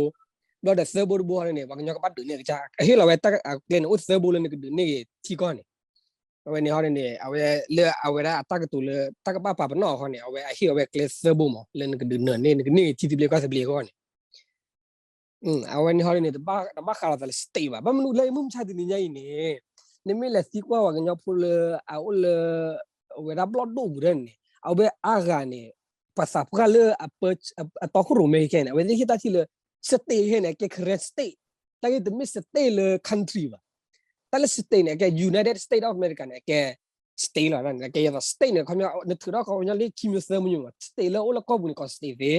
ဘျီဒီးသၢဘိတဘိဟီဒ်န့ၣ် ပှၤကညီကဘၣ်ဒုးန့ၢ်အကစၢ် အဟ့ၣ်လီၤဝဲတၢ်ကျဲန့ၣ် အိၣ်သၢဘိလၢနကဒုးန့ၢ်က့ၤထံကီၢ်န့ၣ် အဝဲန့ၣ်ဟီဒ်န့ၣ် အဝဲလၢအဝဲဒၣ်အတၢ်ကတိၤလၢ တၢ်ကဘၣ်ပာ်ပနီၣ်အဃိန့ၣ် အဝဲအဟ့ၣ်အဝဲကျဲသၢဘိမး လၢနကဒုးနၢၤန့ၢ် နကန့ၢ်က့ၤထံသဘျ့ကီၢ်သဘျ့အဂီၢ်န့ၣ် အဝဲန့ၣ်ဟီဒ်န့ၣ် တဘၣ်ဃးလိာ်သးလၢ state ဘၣ်. ဘၣ်မနုၤလၢမုၢ်မဆါတနံၤညါအံၤန့ၣ် နမ့ၢ်လဲၤသံကွၢ်ပှၤကညီဖိလၢ အအိၣ်လၢ အဝဲဒၣ်ဘျီၣ်ဒိၣ်ပူၤဒၣ်န့ၣ် အဝဲအါဂၤန့ၣ် ပှၤသးပှၢ်လၢ အတီခိၣ်ရိၣ်မဲခဲန့ၣ် အဝဲသ့ၣ်ဟ့ၣ်တၢ်ထံၣ်လၢ state ခဲန့ၣ် အကဲ current state တၢ်ဂ့ၢ်တမ့ၢ် state လၢ country ဘၣ်. တၢ်လၢ state န့ၣ် အကဲ United States of America န့ၣ် အကဲ state လီၤ. အကဲယသိး state န့ၣ် ခီပညီ နထုးထီၣ်ခီပညီလၢခံမျိုးသၢမျိုးမး state လၢအိၣ်လၢကီၢ်ပူၤန့ၣ် ကိး state သ့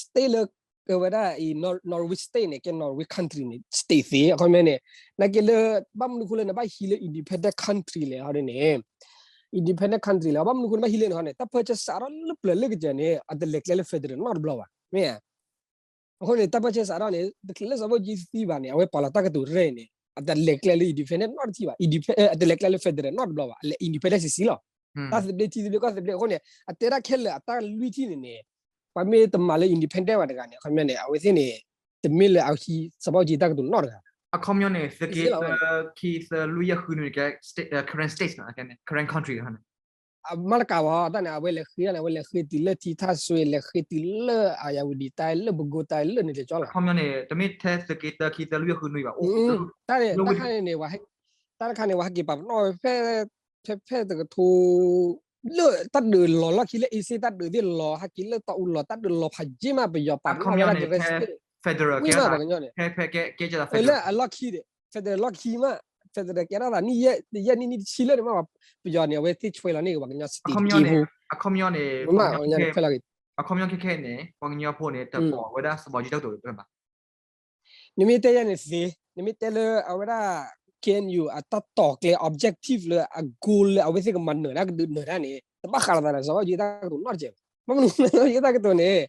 state လၢ ကဝဲဒၣ်အံၤ Norway state န့ၣ် ကဲ Norway country န့ၣ် state သ့ အခီပညီန့ၣ် နာ်က့လၢ ဘၣ်မနုၤအဃိလၢနဘၣ်ဟံးလၢ independent country လဲၣ်ဟီဒ်န့ၣ် independent country လဲၣ် ဘၣ်မနုၤအဃိနဘၣ်ဟံးလၢန့ၣ်ဟီန့ၣ် တၢ်ပၢၢ်ဆၢစးထီၣ်လၢပျၢၤလၢကစၢၢ်န့ၣ် အတလဲၤကျဲလၢ federal နီတဘျီဘၣ် မ့ၢ်ဧါ. အဃိန့ၣ် တၢ်ပၢၢ်ဆၢစးထီၣ်န့ၣ် တချုးလၢစီၤဘၣ်ယိၤသံဘၣ်န့ၣ် အဝဲပာ်လီၤတၢ်ကတိၤရဲၣ်န့ၣ် အတလဲၤကျဲလၢ independent နီတထံၣ်ဘၣ် အတလဲၤကျဲလၢ federal နီတဘျီဘၣ် အလဲၤ independent စံးစံးလီၤ. တၢ်သဘျ့ထံသဘျ့ကီၢ်သဘျ့အဃိန့ၣ် အတဲဒၣ်ခဲလၢာ်အတၢ်လွံၢ်ထံၣ်န့ၣ်န့ၣ် ပှၤမ့ၢ်တမၤလၢ independent ဘၣ်တဂၤန့ၣ် အခီပညီန့ၣ် အဝဲသ့ၣ်န့ၣ် တမ့ၢ်လၢအဟံးစီၤဘၣ်ယိၤတၢ်ကတိၤနီတဂၤ အခီပညီန့ၣ် သုးက့သၢ ခံ သၢ လွံၢ် ယဲၢ် ဃု နွံ ကဲ Karen states နီၤ, Karen country န့ၣ် အမ့ၢ်တကးဘၣ် တၢ်န့ၣ် အဝဲလဲၤဃ့တၢ်န့ၣ် အဝဲလဲၤဃ့တုၤလၢထံထၣ်စွ့ လဲၤဃ့တုၤလၢအယၤဝတံၤတၢ် လၢပကိတၢ် လၢန့ၣ်တကီလီၤ. အခီပညီန့ၣ် တမ့ၢ်ထဲသုးက့သၢ ခံ သၢ လွံၢ် ယဲၢ် ဃု နွံ ဘၣ် အိၣ် တၢ်န့ၣ် တၢ်ခါန့ၣ်န့ၣ် တၢ်တခါန့ၣ် ပှၤဟဲက့ၤပာ်ပနီၣ်ဝဲဖဲ ဖဲဖဲတကထိ လၢတၢ်ဒုးလီၤလီၢ်ခံလၢ အ့စ့ တၢ်ဒုးသ့ၣ်လီၤ ဟဲက့ၤလၢတီအူလီၤ တၢ်ဒုးလီၤဖးယံာ်မး ပယီၤပာ်ပနီၣ်ဝဲဒၣ် Karen state ဝံၤမး ပှၤကညီန့ၣ် လၢအလီၢ်ခံဒီး federal လီၢ်ခံမး federal ကဲထီၣ်သးနံၣ်ယဲၢ် တယဲၢ်နံၣ် နံၣ်တဆံလၢန့ၣ်မး ပယီၤန့ၣ် အဝဲသ့ၣ်ဆွဲလီၤန့ၢ်က့ၤပှၤကညီ state က့ဖိ မး ပှၤကညီန့ၣ် အခီပညီခဲခဲန့ၣ် ပှၤကညီဖိန့ၣ် တပိာ်ဝဲဒၣ်စီၤဘးအူကၠံတၢ်ကတိၤတဖၣ်ဘၣ်. နမ့ၢ်တဲယဲန့ၣ်သ့, နမ့ၢ်တဲလၢအဝဲဒၣ် K N U အတၢ်တီၢ်ကျဲ objective လၢအ goal လၢအဝဲသ့ၣ်ကမၤနၢၤတၢ်ကဒုးနၢၤတၢ်န့ၣ် တဘၣ်ဃးလိာ်သးဒီး စီၤဘးအူကၠံတၢ်ကတိၤနီတစဲးဘၣ်. ဘၣ်မနုၤ စီၤဘးအူကၠံတၢ်ကတိၤန့ၣ်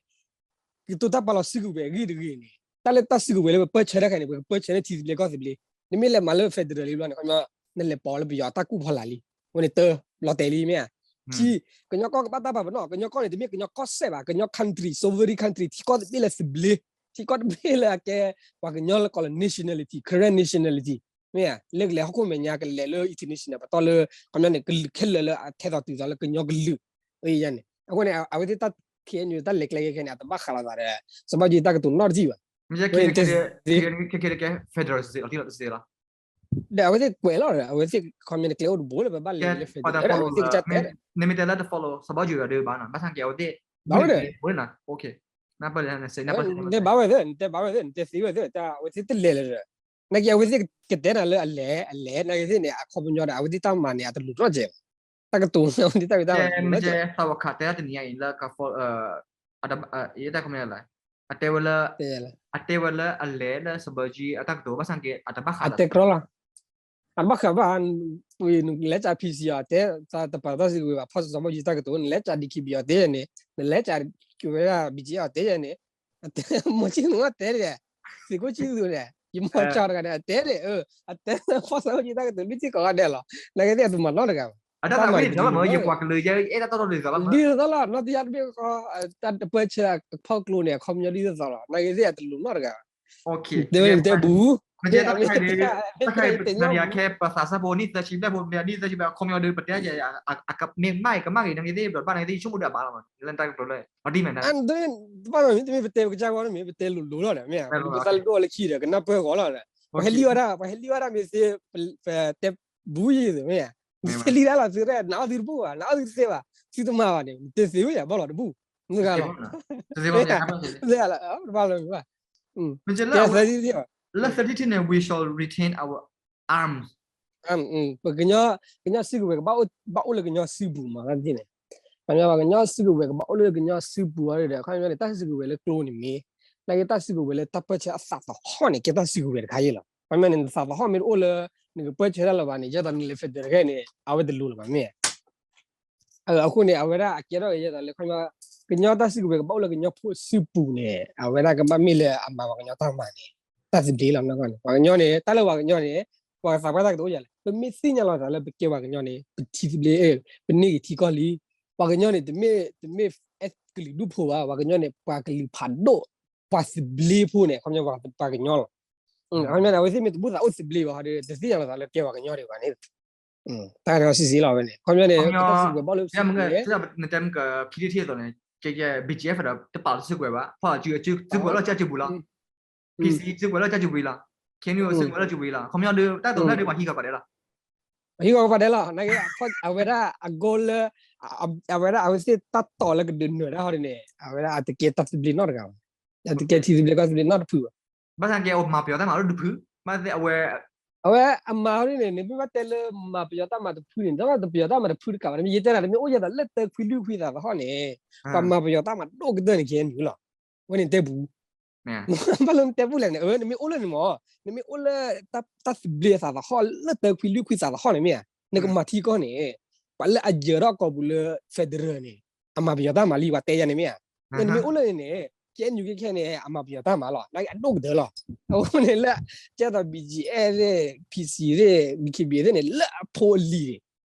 ကတိၤတၢ်ပာ်လီၤစုကဝဲၤအဂ့ၢ်တဂ့ၤန့ၣ် တၢ်လၢတၢ်စုကဝဲၤလၢပပၢၢ်ဆၢတၢ်ခဲအံၤန့ၣ် ပကပၢၢ်ဆၢန့ၢ်ထံသဘျ့ကီၢ်သဘျ့, နမ့ၢ်လဲၤမၤလၢ federal လံဘျီန့ၣ် ခီပညီ နလဲၤပိာ်လၢပယီၤအတၢ်ကူၣ်ဖီလာ်လံ, အဝဲန့ၣ်တၢ လီၤတဲာ်လံမ့ၢ်ဧါ. ခံ, ကညီကီၢ်ကဘၣ်တၢ်ပာ်ပနီၣ်, ကညီကီၢ်န့ၣ် တမ့ၢ်ကညီကီၢ်စဲးဘၣ်, ကညီ country, sovereign country ထံကီၢ်တဘ့ၣ်လၢသဘျ့, ထံကီၢ်တဘ့ၣ်လၢအကဲ ပှၤကညီလၢကိးလၢ nationality, Karen nationality မ့ၢ်ဧါ, လၢကလဲၤဟီၣ်ခိၣ်မဲာ်ညါ ကလဲၤလၢ international ပတီၢ်လၢ ခီပညီန့ၣ် ကလုာ်ခဲလၢာ်လၢအထဲသိးတုၤသိးလၢကညီကလုာ်, န့ၣ် အဃိန့ၣ် အဝဲသ့ၣ်တၢ် K N U တၢ်လဲၤကျဲခဲခဲန့ၣ် အတဘၣ်ဃးလိာ်သးဒီး စီၤဘးအူကၠံတၢ်ကတိၤနီတစဲးဘၣ်. မ့ၢ် ခဲခဲန့ၣ် federal စ့ၢ်ကီးလီၤတစဲးလီၤ. ဒီးအဝဲသ့ၣ်ကွဲးလီၤဒီး အဝဲသ့ၣ်ခီပညီန့ၣ် ကျဲအိၣ်တဘိလၢပဘၣ်လဲၤလၢ federal ဒီး အဝဲသ့ၣ်ကစၢ်တဲဒီး နမ့ၢ်တဲလၢတ follow စီၤဘးအူကၠံဒီးဘၣ်နီၤ, ဘၣ်ဆၣ်က့ၤအဝဲသ့ၣ် ဘၣ်ဝဲဒီး နပၢၢ်လၢ နတဲဘၣ်ဝဲသ့ၣ် နတဲဘၣ်ဝဲသ့ၣ် နတဲသ့ဝဲသ့ၣ် အဝဲသ့ၣ်တလဲၤလၢၤဒီး နာ်က့အဝဲသ့ၣ်ကတဲနၤလၢအလဲၤ အလဲၤ နာ်က့သ့ၣ်န့ၣ် အခီပညီဒီး အဝဲသ့ၣ်တၢ်မၤန့ၣ် အတလိၤထီၣ်ကဲးဘၣ်. တၢ်ကတိၤန့ၣ် အဝဲသ့ၣ်တၢ်ဝဲတၢ်မၤ မ့ၢ်တဲသးဝဲခးတဲတနံၤအံၤလၢ တၢ်ခီပညီ အတဲဝဲလၢ အတဲဝဲလၢအလဲၤလၢ စီၤဘးအူကၠံ အတၢ်ကတိၤ ဘၣ်ဆၣ်က့ၤ အတဘၣ်ဃး အတဲကြီလီၤ အတဘၣ်ဃးဘၣ် နလဲၤကး P C အီၤ တဲ တပာ်တၢ်စုကဝဲၤဘၣ် ဖီၣ်စီၤဘးအူကၠံတၢ်ကတိၤ နလဲၤကး D K B အီၤ တဲယဲန့ၣ် နလဲၤကး ကဝဲဒၣ် B G F အီၤ တဲယဲန့ၣ် အတဲ မီၤဆံသူးတဲဒၣ် သုးခိၣ်ဆံသူးန့ၣ် ယမီၤကၠီတဂၤန့ၣ် အတဲဒၣ် အတဲ ဖီၣ်စီၤဘးအူကၠံတၢ်ကတိၤ လွံၢ်ထံၣ်ကိးဂၤဒဲးလီၤ နာ်က့သ့ၣ်အတမၤနီတဂၤဘၣ် တၢ်မၤန့ၣ် ယကွၢ်ကလုာ် ယအဲၣ်တၢ်တီတီဒ်သိးလီၤ ဒ်သိးလီၤ နီၢ်တယါတဘ့ၣ်ဃီ တၢ်တပၢၢ်ဆၢအဖီၣ်ကျိန့ၣ် အခီပညီဒ်သိးလီၤ နာ်က့သ့ၣ်အတလိၤနီတဂၤဘၣ် တဲဝဲန့ၣ်တဲဘူး တၢ်ခါန့ၣ် တၢ်ခါန့ၣ် ပသးစၢ်ဖိနံၣ်သၢဆံဘျဲၣ်ဖိ မ့ၢ်နံၣ်သၢဆံဘျဲၣ် အခီပညီဒီး ပတဲ မ့ၢ်မးအံၤကမၣ်ဂ့ၤ နာ်က့သ့ၣ် ဘျီဘၣ်နာ်က့သ့ၣ် ယဆိကမိၣ်ဒီးအဘၣ်လီၤ လၢတၢ်ကတိၤလၢ အီၤဒ်မး တဘၣ်မ့ၢ်တမ့ၢ်ပတဲပကစၢ်ဂီၢ်မ့ၢ် ပတဲလိၤလိၤလီၤဒီး မ့ၢ်ဧါ ပသးလၢဒိၣ်လၢခံဒီး ကနၢ်ပၢၢ်ဂီၤလီၤဒီး ပှၤဟဲလံၣ်ဝဲဒၣ် ပှၤဟဲလံၣ်ဝဲဒၣ်မ့ၢ်သ့ ပတဲဘူးယံၤသ့မ့ၢ်ဧါ မ့ၢ်သ့လံၣ်ဒၣ်လီၤ သုရဲ နအီၣ်သုတဘူၣ်ဘၣ် နအီၣ်သုတသ့ဘၣ် သုတမၤဘၣ်န့ၣ် နတဲသ့ဝဲယၤ ဘၣ်လီၤတဘူၣ် မ့ၢ်ဂၤလီၤ မ့ၢ်ဧါ တဘၣ်လီၤ မ့ၢ်ဘၣ် လၢ သၢထံၣ် န့ၣ် we shall retain our arms ပကညီ ကညီစုကဝဲၤကဘၣ်အိၣ်လၢကညီစုပူၤမး သၢထံၣ်န့ၣ် ပှၤကညီ ပှၤကညီစုကဝဲၤကဘၣ်အိၣ်လၢကညီစုပူၤအီၤဒီး အခီပညီန့ၣ် တၢ်စုကဝဲၤလၢကျိန့ၣ်မ့ၢ် နာ်က့တၢ်စုကဝဲၤလၢတၢ်ပၢၢ်ဆၢအသးသဟီၣ်န့ၣ် ကဲတၢ်စုကဝဲၤတခါအံၤလီၤ ခီပညီန့ၣ် နသးသဟီၣ်မ့ၢ်တအိၣ်လၢ နကပၢၢ်ဆၢတၢ်လၢၤဘၣ်န့ၣ် ယဲသိးနလဲၤ federal တဂၤန့ၣ် အဝဲတလိၤလၢၤဘၣ် မ့ၢ်ဧါ အဃိန့ၣ် အဝဲဒၣ်အကဲထီၣ်က့ၤယဲသိးလၢ ခီပညီ ကညီတၢ်စုကဝဲၤကဘၣ်အိၣ်လၢကညီဖိစုပူၤန့ၣ် အဝဲဒၣ်ကဘၣ်မ့ၢ်လၢအမၤပှၤကညီတၢ်မၤန့ၣ် တၢ်သဘျ့လီၤ နီၢ်ကီၢ်န့ၣ် ပှၤကညီန့ၣ် တၢ်လၢပှၤကညီန့ၣ် ပှၤသးပှၢ်တၢ်ကတိၤအိၣ်ယၤလဲၣ် ပမ့ၢ်သ့ၣ်ညါလီၤသးလၢပကဲပှၤကညီန့ၣ် ပထံသဘျ့ ပန့ၢ်က့ၤထံကီၢ်လံ ပှၤကညီန့ၣ် တမ့ၢ် တမ့ၢ်အဲၣ်ကလုာ်ဒူၣ်ဖိဘၣ် ပှၤကညီန့ၣ် ပှၤကလုာ်ဖးဒိၣ် ပှၤသဘျ့ဖိန့ၣ် ခီပညီ ပှၤကညီလီၤ ခီပညီန့ၣ် အဝဲသ့ၣ်မ့ၢ်တဘူၣ်သးအိၣ်သဘျ့ဘၣ်ဒီး တသ့ၣ်ညါလီၤသးလၢကဲပှၤကညီဒံးဘၣ်န့ၣ် တၢ်ကစီဆံးဆံးလီၤဝဲန့ၣ် ခီပညီန့ၣ် တၢ်စုကဝဲၤဘၣ်အိၣ်လၢ နတဲမ့ၢ်က ခံထံၣ်ထံၣ်အသိးန့ၣ် ကဲ BGF ဒီး တပာ်လီၤစုကဝဲၤဘၣ် ဖီၣ်စုကဝဲၤလီၤကၢ်စုပူၤလီၤ PC စုကဝဲၤလီၤကၢ်စုပူၤလီၤ KNU စုကဝဲၤလီၤကၢ်စုပူၤလီၤ ခီပညီဒီး တၢ်ကတိၤဖျၢၣ်ဒီးပှၤဟံးဃီၤပာ်ဒဲးလီၤ ပှၤဟံးဃီၤပာ်ဒဲးလီၤ နာ်က့ အဝဲဒၣ်အ goal လၢ အဝဲဒၣ်အဝဲသ့ၣ်တၢ်တီၤလၢကဒုးနၢၤတၢ်ဟီဒ်န့ၣ် အဝဲဒၣ်အတကဲတၢ်သဘျ့နီတဂၤဘၣ် အတကဲထံသဘျ့ကီၢ်သဘျ့နီတဖုဘၣ် ဘၣ်ဆၣ်ကဲအိၣ်မၤပယီၤတၢ်မၤဒိၣ်တဖု ဘၣ်သ့ၣ်အဝဲ အဝဲအမၤဟီဒ်န့ၣ် နမ့ၢ်ဘၣ်တဲလၢမၤပယီၤတၢ်မၤတဖုန့ၣ် တဘၣ်တပယီၤတၢ်မၤတဖုတကးဘၣ် နမ့ၢ်ယတဲတၢ် နမ့ၢ်အိၣ်ယဲသိးလၢတၢခွံလွံၢ်ခွံသးသဟီၣ်န့ၣ် ပှၤမၤပယီၤတၢ်မၤဒိၣ်ကတၢၢ်န့ၣ် KNU လီၤ အဝဲန့ၣ်တဲပူၤ ဘၣ်လၢနတဲပူၤလဲၣ်န့ၣ် အၢ နမ့ၢ်အိၣ်လၢန့ၣ်မး နမ့ၢ်အိၣ်လၢ တၢ်သဘျ့သးသဟီၣ်လၢတၢခွံလွံၢ်ခွံသးသဟီၣ်န့ၣ်မ့ၢ်ဧါ နကမၤထံကီၢ်န့ၣ် ပှၤလၢအယၢၤထီၣ်ကိာ်ပူၤလၢ federal န့ၣ် အမၤပယီၤတၢ်မၤလံ ပှၤတဲယဲန့ၣ်မ့ၢ်ဧါ နမ့ၢ်အိၣ်လၢန့ၣ်န့ၣ် KNU ခဲခဲန့ၣ် အမၤပယီၤတၢ်မၤလီၤ နာ်က့အဒိၣ်ကတၢၢ်လီၤ အဃိန့ၣ်လၢ ကဲသိး BGF သ့ၣ် PC သ့ၣ် DKBA သ့ၣ်န့ၣ် လၢအဖိအလံၤန့ၣ်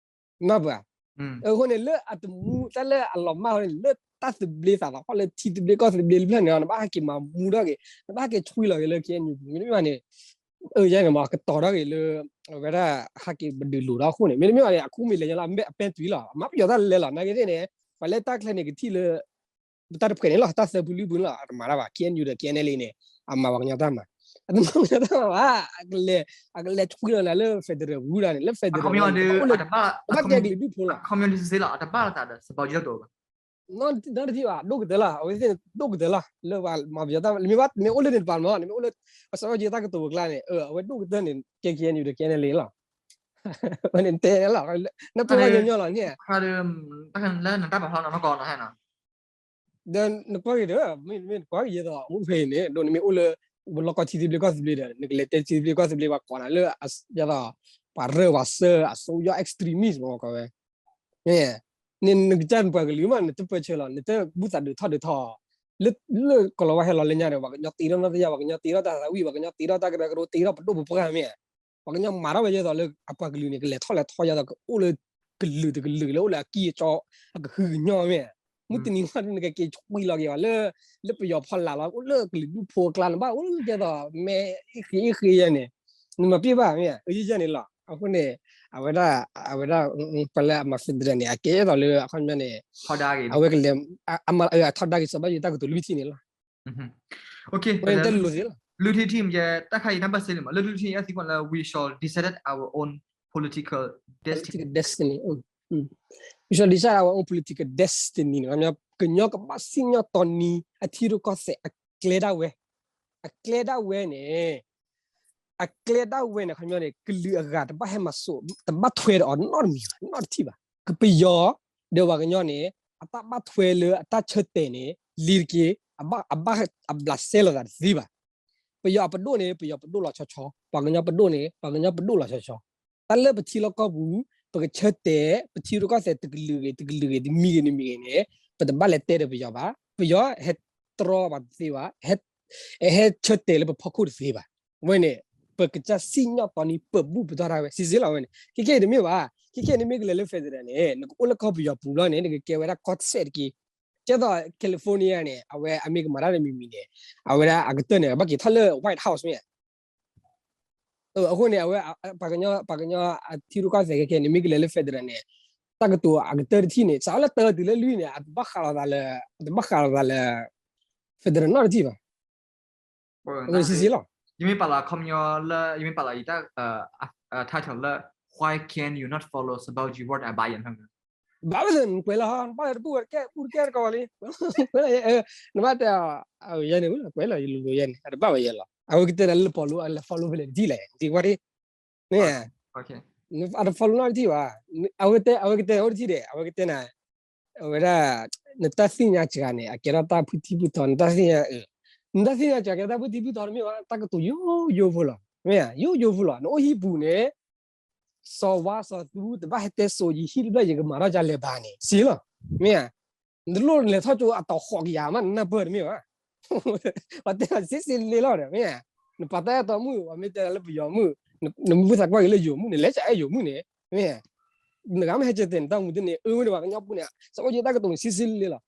နီၢ်ပှၤ အဃိန့ၣ် လၢအတမူ တၢ်လၢအလီၤမၢ်အဃိန့ၣ် လၢတၢ်သဘျ့သးသဟီၣ်လၢထံသဘျ့ကီၢ်သဘျ့တဖျၢၣ်န့ၣ် နဘၣ်ဟဲက့ၤမၤမူထီၣ်က့ၤ နဘၣ်ဟဲက့ၤဆွံလီၤက့ၤလၢ KNU ပူၤမ့ၢ်န့ၣ် ယဲန့ၣ်မ့ၢ်ကတီၤထီၣ်က့ၤလၢ အဝဲဒၣ်ဟးက့ၤပဒုးလိာ်ဒီးအဃိန့ၣ် မ့တမ့ၢ်ဘၣ်န့ၣ် အခိၣ်မ့ၢ်လဲၤညါလီၤ အပၣ်အပၣ်တွံၤလီၤ အမၤပယီၤတၢ်လဲၤလီၤ နာ်က့သ့ၣ်န့ၣ် ပှၤလၢတၢ်ချဲန့ၣ်ကထံၣ်လၢ ပတၢ်တဖှဲးန့ၣ်လီၤ တၢ်သၢဖုလွံၢ်ဖုန့ၣ်လီၤ အတမၤတၢ်ဘၣ် KNU ဒီး KNLA န့ၣ် အမၤပှၤကညီတၢ်မၤ အတမၤပှၤကညီတၢ်မၤဘၣ် အကလဲၤ အကလဲၤထွံလီၤနၤလၢ federal ပူၤဒၣ်န့ၣ် လၢ federal န့ၣ် ကဘၣ်ကဲကလုာ်ဒူၣ်ဖိလီၤ communist လီၤ အတဘၣ်လီၤသးဒီး စီၤဘးအူကၠံတၢ်ကတိၤဘၣ် နီတထံၣ်ဘၣ် ဒိၣ်ကတၢၢ်လီၤ အဝဲသ့ၣ်န့ၣ် ဒိၣ်ကတၢၢ်လီၤ လၢပှၤမၤပယီၤတၢ် မ့ၢ်ဘၣ် မ့ၢ်အိၣ်လၢန့ၣ်တပၤမ့ၢ် နမ့ၢ်အိၣ်လၢ ပှၤစီၤဘးအူကၠံတၢ်ကတိၤပကျါန့ၣ် အဝဲဒိၣ်ကတၢၢ်န့ၣ် ကဲ KNU ဒီး KNLA လီၤ ဝဲန့ၣ်တဲလီၤ နပှၤညီညီလီၤန့ၣ် လၢနတၢ်ပာ်ဖျါနီၢ်နီၢ်ကီၢ်နီၢ်ဟဲနီၤ ဒီးနကွၢ်က့ၤဒီး မ့ၢ်နကွၢ်က့ၤယဲသိး မ့ၢ်ဖဲအံၤန့ၣ် ဒီးနမ့ၢ်အိၣ်လၢ ပလီၢ်ကီၢ်ထံသဘျ့ကီၢ်သဘျ့ဒီး နကလဲၤတဲထံသဘျ့ကီၢ်သဘျ့ ပှၤကိးနၤလၢ ယဲသိး ပှၤရၢၢ်ပှၤစၢၤ အစိယီၣ် extremist မ့ၢ်ကိးဝဲ မ့ၢ် နကစၢ်နပှၤကလုာ်မး နတပၢၢ်ဆၢလီၤ နတဘူၣ်သးဒုးထီၣ်ဒုးထီၣ် လၢ လၢကီၢ်လီၤဝါဟဲလီၤလၢညါဒီး ပှၤကညီတ့ထီၣ်နီၢ်တယၢ် ပှၤကညီတ့ထီၣ်တၢ်သးဝံၣ် ပှၤကညီတ့ထီၣ်တၢ်ကရၢကရိတ့ထီၣ်ပဒိၣ်ပပှၢ်မ့ၢ် ပှၤကညီမၤထီၣ်ဝဲယဲသိးလၢအပှၤကလုာ်န့ၣ် ကလဲၤထီၣ်လဲၤထီယဲသိး ကအိၣ်လၢကလုာ်တကလုာ်လၢအိၣ်လၢအကံၢ်အစီ အကဟုကညီမ့ၢ် မုၢ်တနံၤမး နကက့ၤဆွံလီၤက့ၤဘၣ်လၢ လၢပယီၤဖီလာ်လီၤ အိၣ်လၢကလုာ်ဒူၣ်ဖိအကျါ နဘၣ်အိၣ်လၢယဲသိး မ့ၢ်အ့ၣ်ဃ့အ့ၣ်ဃ့ယဲန့ၣ် နမၤပ့ၢ်ဘၣ်မ့ၢ် အယဲၢ်ယဲၢ်န့ၣ်လီၤ အဃိန့ၣ် အဝဲဒၣ် အဝဲဒၣ် ပှၤလၢအမၤ federal န့ၣ် အကဲသိးလၢအခီပညီန့ၣ် အဝဲကလဲၤ အမၤအထီဒါက့ၤ စီၤဘးယူၤတၢ်ကတိၤလွံၢ်ထံၣ်န့ၣ်လီၤ တလိၤသ့လီၤ လွံၢ်ထံၣ်ထံၣ်မ့ၢ် တၢ်ခါအံၤတၢ်ဘၣ်စ့န့ၣ်မ့ၢ် လၢလွံၢ်ထံၣ်ထံၣ်အသံကွၢ်လၢ we shall decide our own political destiny destiny we shall decide our own political destiny န့ၣ် ကညီကဘၣ်စံၣ်ညီၣ်တီနံၤ အထံရူၢ်ကီၢ်သဲးအကျဲဒၣ်ဝဲ အကျဲဒၣ်ဝဲန့ၣ် အကျဲဒၣ်ဝဲန့ၣ် ခီပညီန့ၣ် ကလုာ်အဂၤတဘၣ်ဟဲမၤစိာ် တဘၣ်ထွဲဒီးအီၤနီတမံၤဘၣ် နီတထံၣ်ဘၣ် ကပယီၤ ဒီးပှၤကညီန့ၣ် အတၢ်ဘၣ်ထွဲလၢအတၢ်ဆၢတဲာ်န့ၣ် လံၤတက့ၢ် အဘၣ် အဘၣ်အဘျးစဲလိာ်သးတသ့ဘၣ် ပယီၤအပဒိၣ်န့ၣ် ပယီၤပဒိၣ်လီၤဆီဆီ ပှၤကညီပဒိၣ်န့ၣ် ပှၤကညီပဒိၣ်လီၤဆီဆီ တၢ်လၢပထံလီၢ်ကီၢ်ပူၤ ပကဆၢတဲာ် ပထံရူၢ်ကီၢ်သဲးတကလုာ်ဂ့ၤ တကလုာ်ဂ့ၤ တမံၤဂ့ၤ တမံၤဂ့ၤန့ၣ် ပတဘၣ်လဲၤတဲဒီးပယီၤဘၣ် ပယီၤဟဲတြီပှၤတသ့ဘၣ် ဟဲဆၢတဲာ်လၢပဖီခိၣ်တသ့ဘၣ် ဝဲန့ၣ် ပကစၢ်စံၣ်ညီၣ်တီနံၤ ပဘူၣ်ပတီၢ်တၢ်ဝဲ စံးစ့လီၤဝဲန့ၣ် ခဲခဲအံၤတမ့ၢ်ဘၣ် ခဲခဲအံၤနမ့ၢ်ကလဲၤလၢ federal န့ၣ် နကအိၣ်လၢကီၢ်ပယီၤပူၤလီၤန့ၣ် နကကဲဝဲဒၣ်ကီၢ်စဲၣ်တက့ၢ် ကဲသိး California န့ၣ် အဝဲအမ့ၢ်ကမၤတၢ်တမံၤမံၤန့ၣ် အဝဲဒၣ်အကတၢၢ်န့ၣ် ဘၣ်က့ၤထီၣ်လၢ White House မ့ၢ် အဃိန့ၣ် အဝဲ ပှၤကညီ ပှၤကညီအထံရူၢ်ကီၢ်သဲးခဲခဲန့ၣ် မ့ၢ်ကလဲၤလၢ federal န့ၣ် တၢ်ကတိၤအကတၢၢ်တထံၣ်န့ၣ် စးထီၣ်လၢတၢတုၤလၢလွံၢ်န့ၣ် အတဘၣ်ဃးလိာ်သးလၢ အတဘၣ်ဃးလိာ်သးလၢ federal နီတထံၣ်ဘၣ် စံးစ့လီၤ ယမ့ၢ်ပာ်လီၤခီပညီလၢ ယမ့ၢ်ပာ်လီၤယတၢ် title လၢ Why can you not follow စီၤဘးအူကၠံ word အဘၣ်ယဲၢ် ဘၣ်ဝဲသ့ၣ်နကွဲးလီၤ နဘၣ်လၢတဘူၣ်ဝဲတကဲ ဘူၣ်တကဲတကီၢ်လံ နဘၣ်တဲ ယဲန့ၣ် ကွဲးလီၤယလိၤလိၤယဲန့ၣ် အတဘၣ်ဝဲယဲလီၤ အဝဲကတဲနၤလၢ follow လၢ follow ဖဲလဲၣ်တထံၣ်လဲၣ် နသံကွၢ်ဒ် မ့ၢ် အတ follow နီတထံၣ်ဘၣ် အဝဲတဲ အဝဲကတဲအိၣ်တထံၣ်ဒဲး အဝဲကတဲနၤ အဝဲဒၣ် နတၢ်သ့ၣ်ညါစှၤန့ၣ် အကဲထီၣ်တၢ်ဖုထံဖုတီၤ နတၢ်သ့ၣ်ညါ နတၢ်သ့ၣ်ညါစှၤကဲတၢ်ဖုထံဖုတီၤတမ့ၢ်ဘၣ် တၢ်ကတိၤယိယိဖိလီၤ မ့ၢ် ယိယိဖိလီၤ နအိၣ်ဟံၣ်ပူၤန့ၣ် စီၤဝါစီၤသူ တဘၣ်ဟဲတဲစိၤယဟံၣ်တဖျၢၣ်ယကမၤထီၣ်ကလဲၤဘၣ်န့ၣ် စ့လီၤ မ့ၢ် နတလိၣ်လဲၤထီၣ်ကၠိအတီၤဃိးကယၤမး နနၢ်ပၢၢ်တမ့ၢ်ဘၣ် ပှၤတဲနၤစ့စ့လ့လီၤဒီး မ့ၢ် နပာ်တၢ်အဲၣ်တီမုၣ် ပှၤမ့ၢ်တဲနၤလၢပယီၤမုၣ် နမုၢ်သးကွၢ်က့ၤလၢယိၤမုၣ်န့ၣ် လဲၤစးအဲၣ်ယိၤမုၣ်န့ၣ် မ့ၢ် နဂၤမ့ၢ်ဟဲကၢၤတဲာ်နတၢ်မူတန့ၣ် အၢမ့ၢ်န့ၣ် ပှၤကညီပူၤန့ၣ် စီၤဘးအူကၠံတၢ်ကတိၤန့ၣ် စ့စ့လ့လီၤ လ့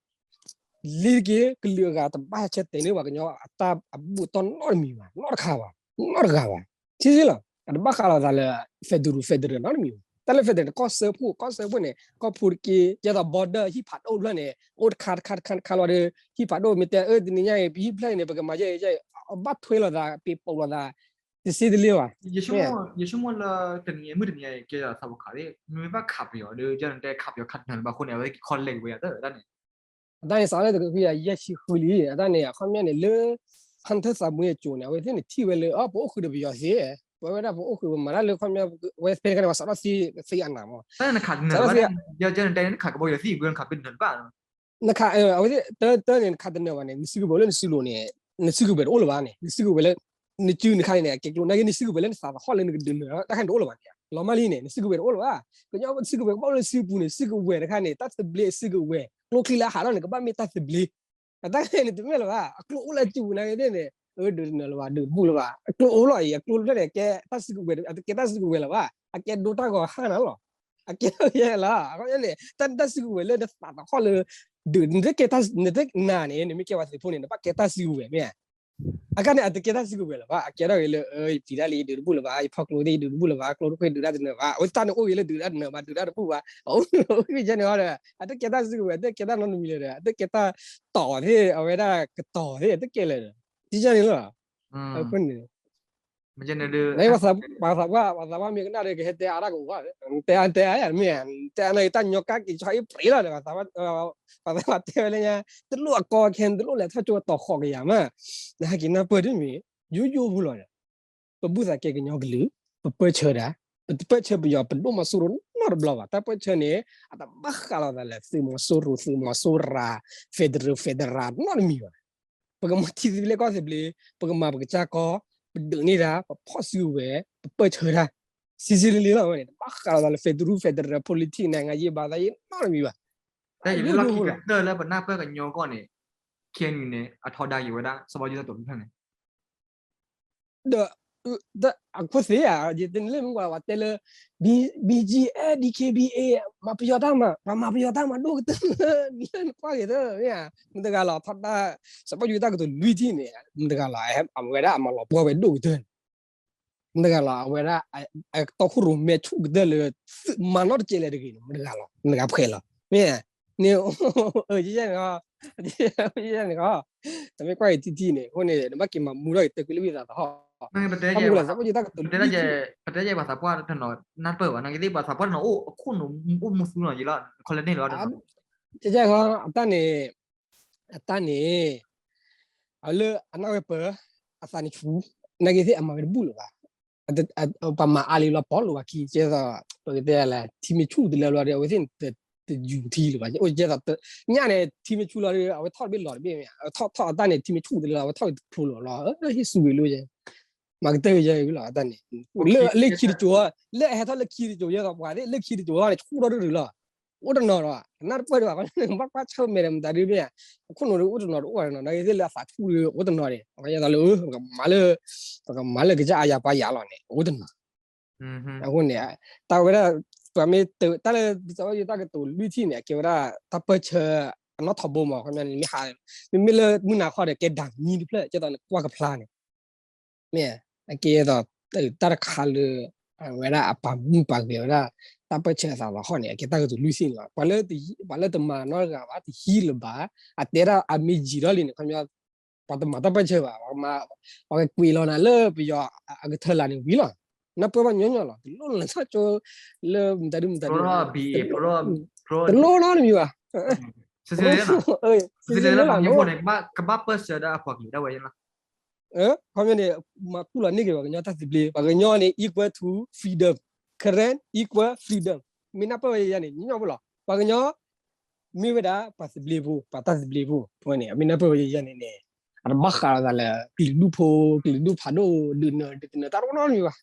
တက့ၢ် ကလုာ်အဂၤတဘၣ်ဟဲဆၢတဲာ်န့ၢ်ပှၤကညီအတၢ်အဘူၣ်အတီၢ်နီတမံၤဘၣ် နီတခါဘၣ် နီတဂၤဘၣ် စ့စ့လီၤ အတဘၣ်ဃးလိာ်သးလၢ federal federal နီတမံၤဘၣ် တၢ်လၢ federal န့ၣ် ကီၢ်စၢဖှိၣ် ကီၢ်စၢဖှိၣ်န့ၣ် ကီၢ်ဖိတက့ၢ် ကဲသိး border ဟံၣ်ဖးဒိၣ်တဖျၢၣ်န့ၣ် အိၣ်တခါတခါတခါတခါလီၤဒီး ဟံၣ်ဖးဒိၣ်မ့ၢ်တဲအၢတနံၤညါအံၤ ပဟံၣ်ဖျၢၣ်အံၤန့ၣ် ပကမၤယဲၢ်ယဲၢ် ဘၣ်ထွဲလိာ်သး ပ့ၤပိာ်လိာ်သး တစ့တလ့ဘၣ် ယဆိကမိၣ်လၢတနံၤအံၤ မုၢ်တနံၤအံၤ ကဲသးဝဲခးသ့ မ့ၢ်ဘၣ်ခးပယီၤဒီး ကဲနတဲခးပယီၤခးတနၢၤလၢၤဘၣ်အဃိန့ၣ် အဝဲသ့ၣ်က့ၤခီလဲက့ၤဝဲယၤတၢ်ဒၣ်န့ၣ် အတၢ်န့ၣ် စးထီၣ်လၢတကယၤယဲၢ်ဆံဃုလံ အတၢ်န့ၣ် အခီပညီန့ၣ်လၢ ဖၣ်ထၢၣ်သးမွ့အစိၤန့ၣ် အဝဲသ့ၣ်န့ၣ်ထံၣ်ဝဲလၢ အ ပအိၣ်ဃုာ်ဒီးပယီၤသ့ ပဝဲဒၣ်ပအိၣ်ဃုာ်ပမၤတၢ်လၢခီပညီ ဝဲဖဲန့ၣ်ခါန့ၣ် ပှၤစးထီၣ်သ့သ့အနးမး တၢ်နခးတနၢၤဘၣ် ယတဲနခးကဘီယူၤသ့ၣ် နခးဘၣ်နခးတဘၣ် နခး အဝဲသ့ၣ်တၢ်တၢ်န့ၣ် နခးတနၢၤဘၣ်န့ၣ် နစုကဝဲၤလၢနစုလိၤန့ၣ် နစုကဝဲၤတအိၣ်လၢၤဘၣ်န့ၣ် နစုကဝဲၤလၢ နစုနခါန့ၣ် အကဲကျိ နာ်က့ နစုကဝဲၤလၢနသးသဟီၣ်လၢနကဒုးနၢၤ တၢ်ခါန့ၣ်တအိၣ်လၢၤဘၣ်န့ၣ် လီၤမၢ်လံန့ၣ် နစုကဝဲၤတအိၣ်လၢၤဘၣ် ကညီစုကဝဲၤကဘၣ်အိၣ်လၢစုပူၤန့ၣ် စုကဝဲၤတခါန့ၣ် တၢ်သဘျ့အစုကဝဲၤ ကျိချံလၢအဟးထီၣ်န့ၣ် ကဘၣ်မ့ၢ်တၢ်သဘျ့ အတၢ်န့ၣ်တမ့ၢ်လၢၤဘၣ် အကျိအိၣ်လၢစုပူၤနာ်က့သ့ၣ်န့ၣ် အဒုးတနၢၤလၢၤဘၣ် ဒုးတဘူၣ်လၢၤဘၣ် အကျိအိၣ်လီၤအံၤ အကျိတဖျၢၣ်န့ၣ် ကဲတၢ်စုကဝဲၤ အတကဲတၢ်စုကဝဲၤလၢၤဘၣ် အကဲဒိတၢ်ဂီၤဟါနၤလီၤ အကဲလီၤယဲလီၤ အခီပညီန့ၣ် တၢ်တၢ်စုကဝဲၤလၢနသးသဟီၣ်လၢ ဒုး နတကဲတၢ် နတနာ်န့ၣ် နမ့ၢ်ကဲပှၤသုးဖိန့ၣ် နဘၣ်ကဲတၢ်စုကဝဲၤမ့ၢ်ဧါ အကါန့ၣ် အတကဲတၢ်စုကဝဲၤလၢၤဘၣ်, အကဲထီၣ်ဂ့ၤလၢ ယပျံၤတၢ်လံ ယဒုးတဘူၣ်လၢၤဘၣ်, ယဖီကျိသ့ၣ် ယဒုးတဘူၣ်လၢၤဘၣ်, ကျိတခိၣ်ဒုးတၢ်တနၢၤဘၣ်, အဝဲသတးန့ၣ်အိၣ်ဂ့ၤလၢဒုးတၢ်တနၢၤဘၣ် ဒုးတၢ်တဘူၣ်ဘၣ်, အအိၣ်ဂ့ၤန့ၣ်ဒီး အတကဲတၢ်စုကဝဲၤ အတကဲတၢ်နီတမံၤလၢၤဒီး အတကဲတၢ်တီၤသ့ၣ် အဝဲဒၣ်ကတီၤသ့ၣ် အတကဲလၢၤဒီး ထံၣ်န့ၣ်လီၤ. အဃိန့ၣ် ပှၤသးပှၢ် ပှၤသးပှၢ်မ့ၢ်ကနၣ်ဒီး ကဟဲတဲအါတၢ်ကအိၣ်ဘၣ်, တဲအါတဲအါယၤတမ့ၢ်, တဲအါန့ၣ် တၢ်ညီကါက့ၤဆီအ့ၣ်ပြ့လီၤဒီး ပှၤသးပှၢ်တဲဝဲလၢညါ တလိၣ်အကီခဲန့ၣ် တလိၣ်လဲၤထီၣ်ကၠိတီၤဃိးကယၤမး, နဟဲက့ၤနၢ်ပၢၢ်တမ့ၢ် ယိယိဖိလီၤဒီး ပဘူၣ်သးကဲကညီကလုာ်, ပပၢၢ်ဆၢဒၣ်, ပတပၢၢ်ဆၢပယီၤ ပဒိၣ်မီၤစိရိၤနီတဘျီဘၣ်, တၢ်ပၢၢ်ဆၢန့ၣ် အတဘၣ်ဃးလိာ်သးလၢ သုးမီၤစိရိၤ သုးမီၤစိရၤ, federal federal နီတမံၤဘၣ်. ပကမၤထံသဘျ့ကီၢ်သဘျ့, ပကမၤပကစၢ်ကီၢ်, ပဒုးန့ၢ်တၢ်, ပဖီၣ်စုကဝဲၤ, ပပၢၢ်ဆၢတၢ်, ဆံးဆံးလံလံလီၤဝဲန့ၣ် တဘၣ်ဃးလိာ်သးလၢ federal federal politics နိုင်ငံရေးဘာသာရေး နီတမံၤဘၣ်. တၢ်ယလၢလီၢ်ခံကတၢၢ်လၢပနၢ်ပၢၢ်ကညီကီၢ်န့ၣ် KNU န့ၣ် အထီဒါက့ၤဝဲဒၣ် စီၤဘၣ်ယူၣ်တၢ်တိာ်ဖျၢၣ်န့ၣ် ဒီး အခိၣ်သ့ၣ်ဧါ, ယတနလၢမုၢ်ဝါ ပှၤတဲလၢ BGF DKBA မၤပယီၤတၢ်မၤ, ပှၤမၤပယီၤတၢ်မၤဒိၣ်ကတၢၢ်လၢ နကွၢ်က့ၤတၢ်မ့ၢ်ဧါ, မတၤတဂၤလီၤ ထီဒါ စီၤဘၣ်ယူၣ်တၢ်ကတိၤလွံၢ်ထံၣ်န့ၣ် မတၤတဂၤလီၤ အမၤဝဲဒၣ်အမၤလီၤပှီၢ်ဝဲဒိၣ်ကတၢၢ်န့ၣ် မတၤတဂၤလီၤ အဝဲဒၣ် အတီခိၣ်ရိၣ်မဲဆူၣ်ကတၢၢ်လၢ သုးမၤနီတကဲလဲၣ်တဂ့ၤန့ၣ် မတၤတဂၤလီၤ မတၤတဂၤဖှဲးလီၤ မ့ၢ်ဧါ, န့ၣ် န့ၣ် တမ့ၢ်ကွၢ်အံၤထံထံန့ၣ် အဃိန့ၣ် နဘၣ်က့ၤမၤမူထီၣ်က့ၤတၢ်ကွံလၢဝံသးသဟီၣ်, ဘၣ်မနုၤလဲၣ် စီၤဘၣ်ယူၣ်တၢ်ကတိၤလွံၢ်ထံၣ်န့ၣ် ပတဲယဲပှၤသးပှၢ်တနီၤနၢ်ပၢၢ်ဘၣ် နာ်က့သ့ၣ်ပှၤသးပှၢ်တနီၤအိၣ်အခိၣ်နူာ်အိၣ်မူသူလီၤယံၤလီၤ ခီလၢန့ၣ်လီၤ ကဲကဲ အတၢ်န့ၣ် အတၢ်န့ၣ် အလၢအနၢ်ဝဲပၢၤ အသးန့ၣ်ဆူၣ် နာ်က့သ့ၣ်အမၤဝဲတဘူၣ်လၢၤဘၣ်, ပှၤမၤအါလံလီၤပီၣ်လၢၤဘၣ်ခံ ကဲသိး ပကတဲလဲၣ် ထံမ့ၢ်ဆူၣ်တလၢလီၤဒီး အဝဲသ့ၣ်န့ၣ် တယူၤထံလၢၤဘၣ် အိၣ်ကဲသိး ညၣ်န့ၣ် ထံမ့ၢ်ဆူၣ်လီၤဒီး အဝဲထီၣ်တဘ့ၣ်လီၤတဘ့ၣ်မ့ၢ် ထီၣ်ထီၣ်အတၢ်န့ၣ် ထံမ့ၢ်ဆူၣ်တလၢလီၤ အဝဲထီၣ်တဖျိလီၤလီၤ ဟ့ၣ်စူၤဝံၤလၢယဲ မၤကတၢၢ်ယဲဝံၤလီၤ အတၢ်န့ၣ် လၢလၢခံတစိၤ လၢအဟဲထီၣ်လၢခံတစိၤ ယဲသိးပှၤသ့ၣ်လၢခံတစိၤထီၣ်န့ၣ် ဆူၣ်ထီၣ်တရူၤလီၤ အိၣ်တနီၤဒီး ကနၣ်တပၢၢ်ဒံးဘၣ် ဘၣ်ကွၢ်ဆၢၣ်မဲာ်ဒီးမတၤဒုမ့ၢ် အခိၣ်နူာ်ဒီးအိၣ်တနီၤတအိၣ်ဘၣ်နီၤ နာ်က့သ့ၣ်လၢအသးဆူၣ်ဒီးအိၣ်တနီၤဒီး ပှၤယဲသိးလၢ ပကမၤလၢ ပကမၤလၢကစၢ်အါယၤပှၤယၤလီၤန့ၣ် အိၣ်တနီၤ အဃိန့ၣ် တၢ်ဝဲဒၣ် ပှၤမ့ၢ်တၢ်လၢ စီၤဘၣ်ယူၣ်တၢ်ကတိၤလွံၢ်ထံၣ်န့ၣ် အကဲဝဲဒၣ် တၢ်ပၢၢ်ဆၢ အနီၢ်ထီဘိမး ခီပညီန့ၣ် မ့ၢ်ဟး မ့မ့ၢ်လၢမုၢ်နၤခီဒီး ကဲဒၣ်မံတဖျၢၣ် ကဲသိးနကွၢ်ကဖျါန့ၣ် မ့ၢ် အကဲသိး တၢ်တခါလၢ အဝဲဒၣ်အပာ်မူပာ်ဂဲၤဝဲဒၣ် တၢ်ပၢၢ်ဆၢအသးသဟီၣ်န့ၣ် အကဲတၢ်ကတိၤလွံၢ်ထံၣ်န့ၣ်လီၤ ပှၤလၢ ပှၤလၢတမၤနီတဂၤဘၣ် တဟံးလၢၤဘၣ် အတဲဒၣ်အမ့ၢ်ယံာ်ထီၣ်လံန့ၣ် ခီပညီ ပှၤတမၤတၢ်ပၢၢ်ဆၢဘၣ် ပှၤကကွံာ်လီၤနၤလၢပယီၤအကထၢလၢ်န့ၣ်ဝံၤလီၤ နၢ်ပၢၢ်ဘၣ်ညီညီလီၤ တလိၣ်လၢနထီၣ်ကၠိ လၢမတၤဒုမတၤဒု တလိၣ်နီတမံၤဘၣ် ကဘၣ်ပၢၢ်ဆၢဒၣ်အပှၤကလုာ်ဒၣ်ဝဲယဲလီၤ ခီပညီန့ၣ် မၤခူၣ်လီၤန့ၢ်က့ၤပှၤကညီတၢ်သဘျ့ ပှၤကညီန့ၣ် equal to freedom, Karen equal freedom မ့ၢ်နၢ်ပၢၢ်ဝဲယဲန့ၣ် ညီညီဖိလီၤ ပှၤကညီ မ့ၢ်ဝဲဒၣ်ပှၤသဘျ့ဖိ ပှၤတၢ်သဘျ့ဖိ အဝဲန့ၣ် အမ့ၢ်နၢ်ပၢၢ်ဝဲယဲန့ၣ်န့ၣ် အတဘၣ်ဃးလိာ်သးလၢ ကလုာ်ဒူၣ်ဖိ ကလုာ်ဒူၣ်ဖးဒိၣ် ဒုးနၢၤဒုးတနၢၤတၢ်တအိၣ်နီတ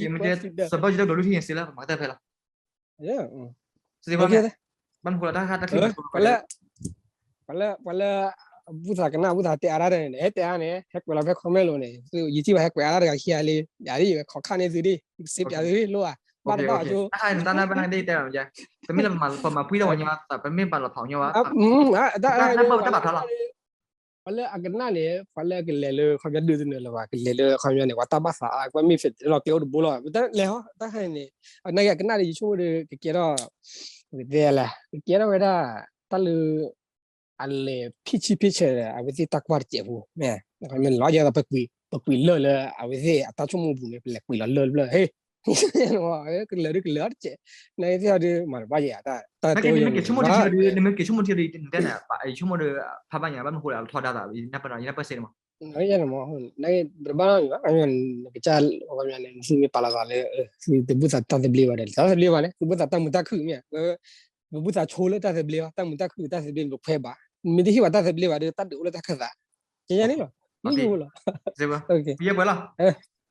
မံၤဘၣ် အအိၣ်လၢပှၤကညီ equal freedom ပှၤလၢ ပှၤလၢ ပှၤလၢ ဘူၣ်သးကနၣ်ဘူၣ်သးတဲအါဒၣ်န့ၣ် ဟဲတဲအါန့ၣ် ဟဲကွဲးလီၤဖဲ comment လိၤန့ၣ် ယထံၣ်ဘၣ်ဟဲကွဲးအါဒၣ်တဂၤခံဂၤလံ ယၤဒ်အံၤဝဲ ခီခါန့ၣ်သုဒ် စ့ပၠးသုဒ်လိၣ်ဧါ ဘၣ်တဘၣ်အကျိ တၢ်ဟဲန့ၣ် တၢ်နၢ်ပၢၢ်န့ၣ် တဲမ့ၢ်လၢပမၤပှံၢ်တၢ်ပှၤညီ ပမ့ၢ်ပာ်လီၤဖးညီဘၣ် တၢ်နၢ်ပၢၢ်တၢ်ဘၣ်ဖးလီၤ ပှၤလၢအကနၣ်န့ၣ် ပှၤလၢအကလဲၤလၢ ခီပညီဒုးတနၢၤလၢၤဘၣ် ကလဲၤလၢ ခီပညီန့ၣ် ပှၤတၢ်ဘၣ်သးအါ ကွၢ်မ့ၢ်ဖဲလီၤကျဲအိၣ်တဘိလီၤ ပတၢ်လဲၤဟီ တၢ်ဟဲန့ၣ် နာ်က့အကနၣ်ဒီး ယဆိကမိၣ်ဒီး ကကဲထီၣ် ပကတဲလဲၣ် ကကဲထီၣ်ဝဲဒၣ် တၢ်လၢ အလဲၤဖံးဆံးဖံးဆဲးဒီး အဝဲသ့ၣ်တၢ်ကွၢ်တစဲးဖိ မ့ၢ် လီၤယဲဒီး ပကွံာ်လၢၢ်လၢ အဝဲသ့ၣ်အတၢ်ဆိကမိၣ်ပူၤန့ၣ် ပလဲၤကွံာ်လီၤလၢၢ်တဖျၢၣ် ဟ့ၣ် ကလၢာ်ဒ်ကလၢာ်တစဲး နာ်က့သ့ၣ်အီၤဒ် မၤတဘၣ်ယဲ တၢ်တဲဝဲ နမ့ၢ်က့ၤဆိကမိၣ်ထံဒီး နတဲန့ၣ် ယဆိကမိၣ်ဒီး ဖးဘၣ်ညါ ဘၣ်မနုၤဃိလဲၣ် အထီဒါသး ယနၢ်ပၢၢ်နီၤ ယနၢ်ပၢၢ်စ့ၢ်န့ၣ်မး နမ့ၢ်ပတဘၣ်နီတမံၤဘၣ် ကစၢ် သုမ့ၢ်ပာ်လီၤသးလၢ သုတဘူၣ်သးတၢ်သဘျ့ဘၣ်ဒီး တၢ်သဘျ့ဘၣ်န့ၣ် သုဘူၣ်သးတၢ်မုာ်တၢ်ခုၣ်မ့ၢ် ပဘူၣ်သးဆိလၢတၢ်သဘျ့ဘၣ် တၢ်မုာ်တၢ်ခုၣ်တၢ်သဘျ့န့ၣ် ပခွဲးဘၣ် မ့ၢ်တဟ့ၣ်ဘၣ်တၢ်သဘျ့ဘၣ်ဒီး တၢ်ဒုးအိၣ်လၢတၢ်ခၢၣ်သး ကညါန့ၣ်လီၤ မ့ၢ်ယိလီၤ ယဲပှဲၤလီၤ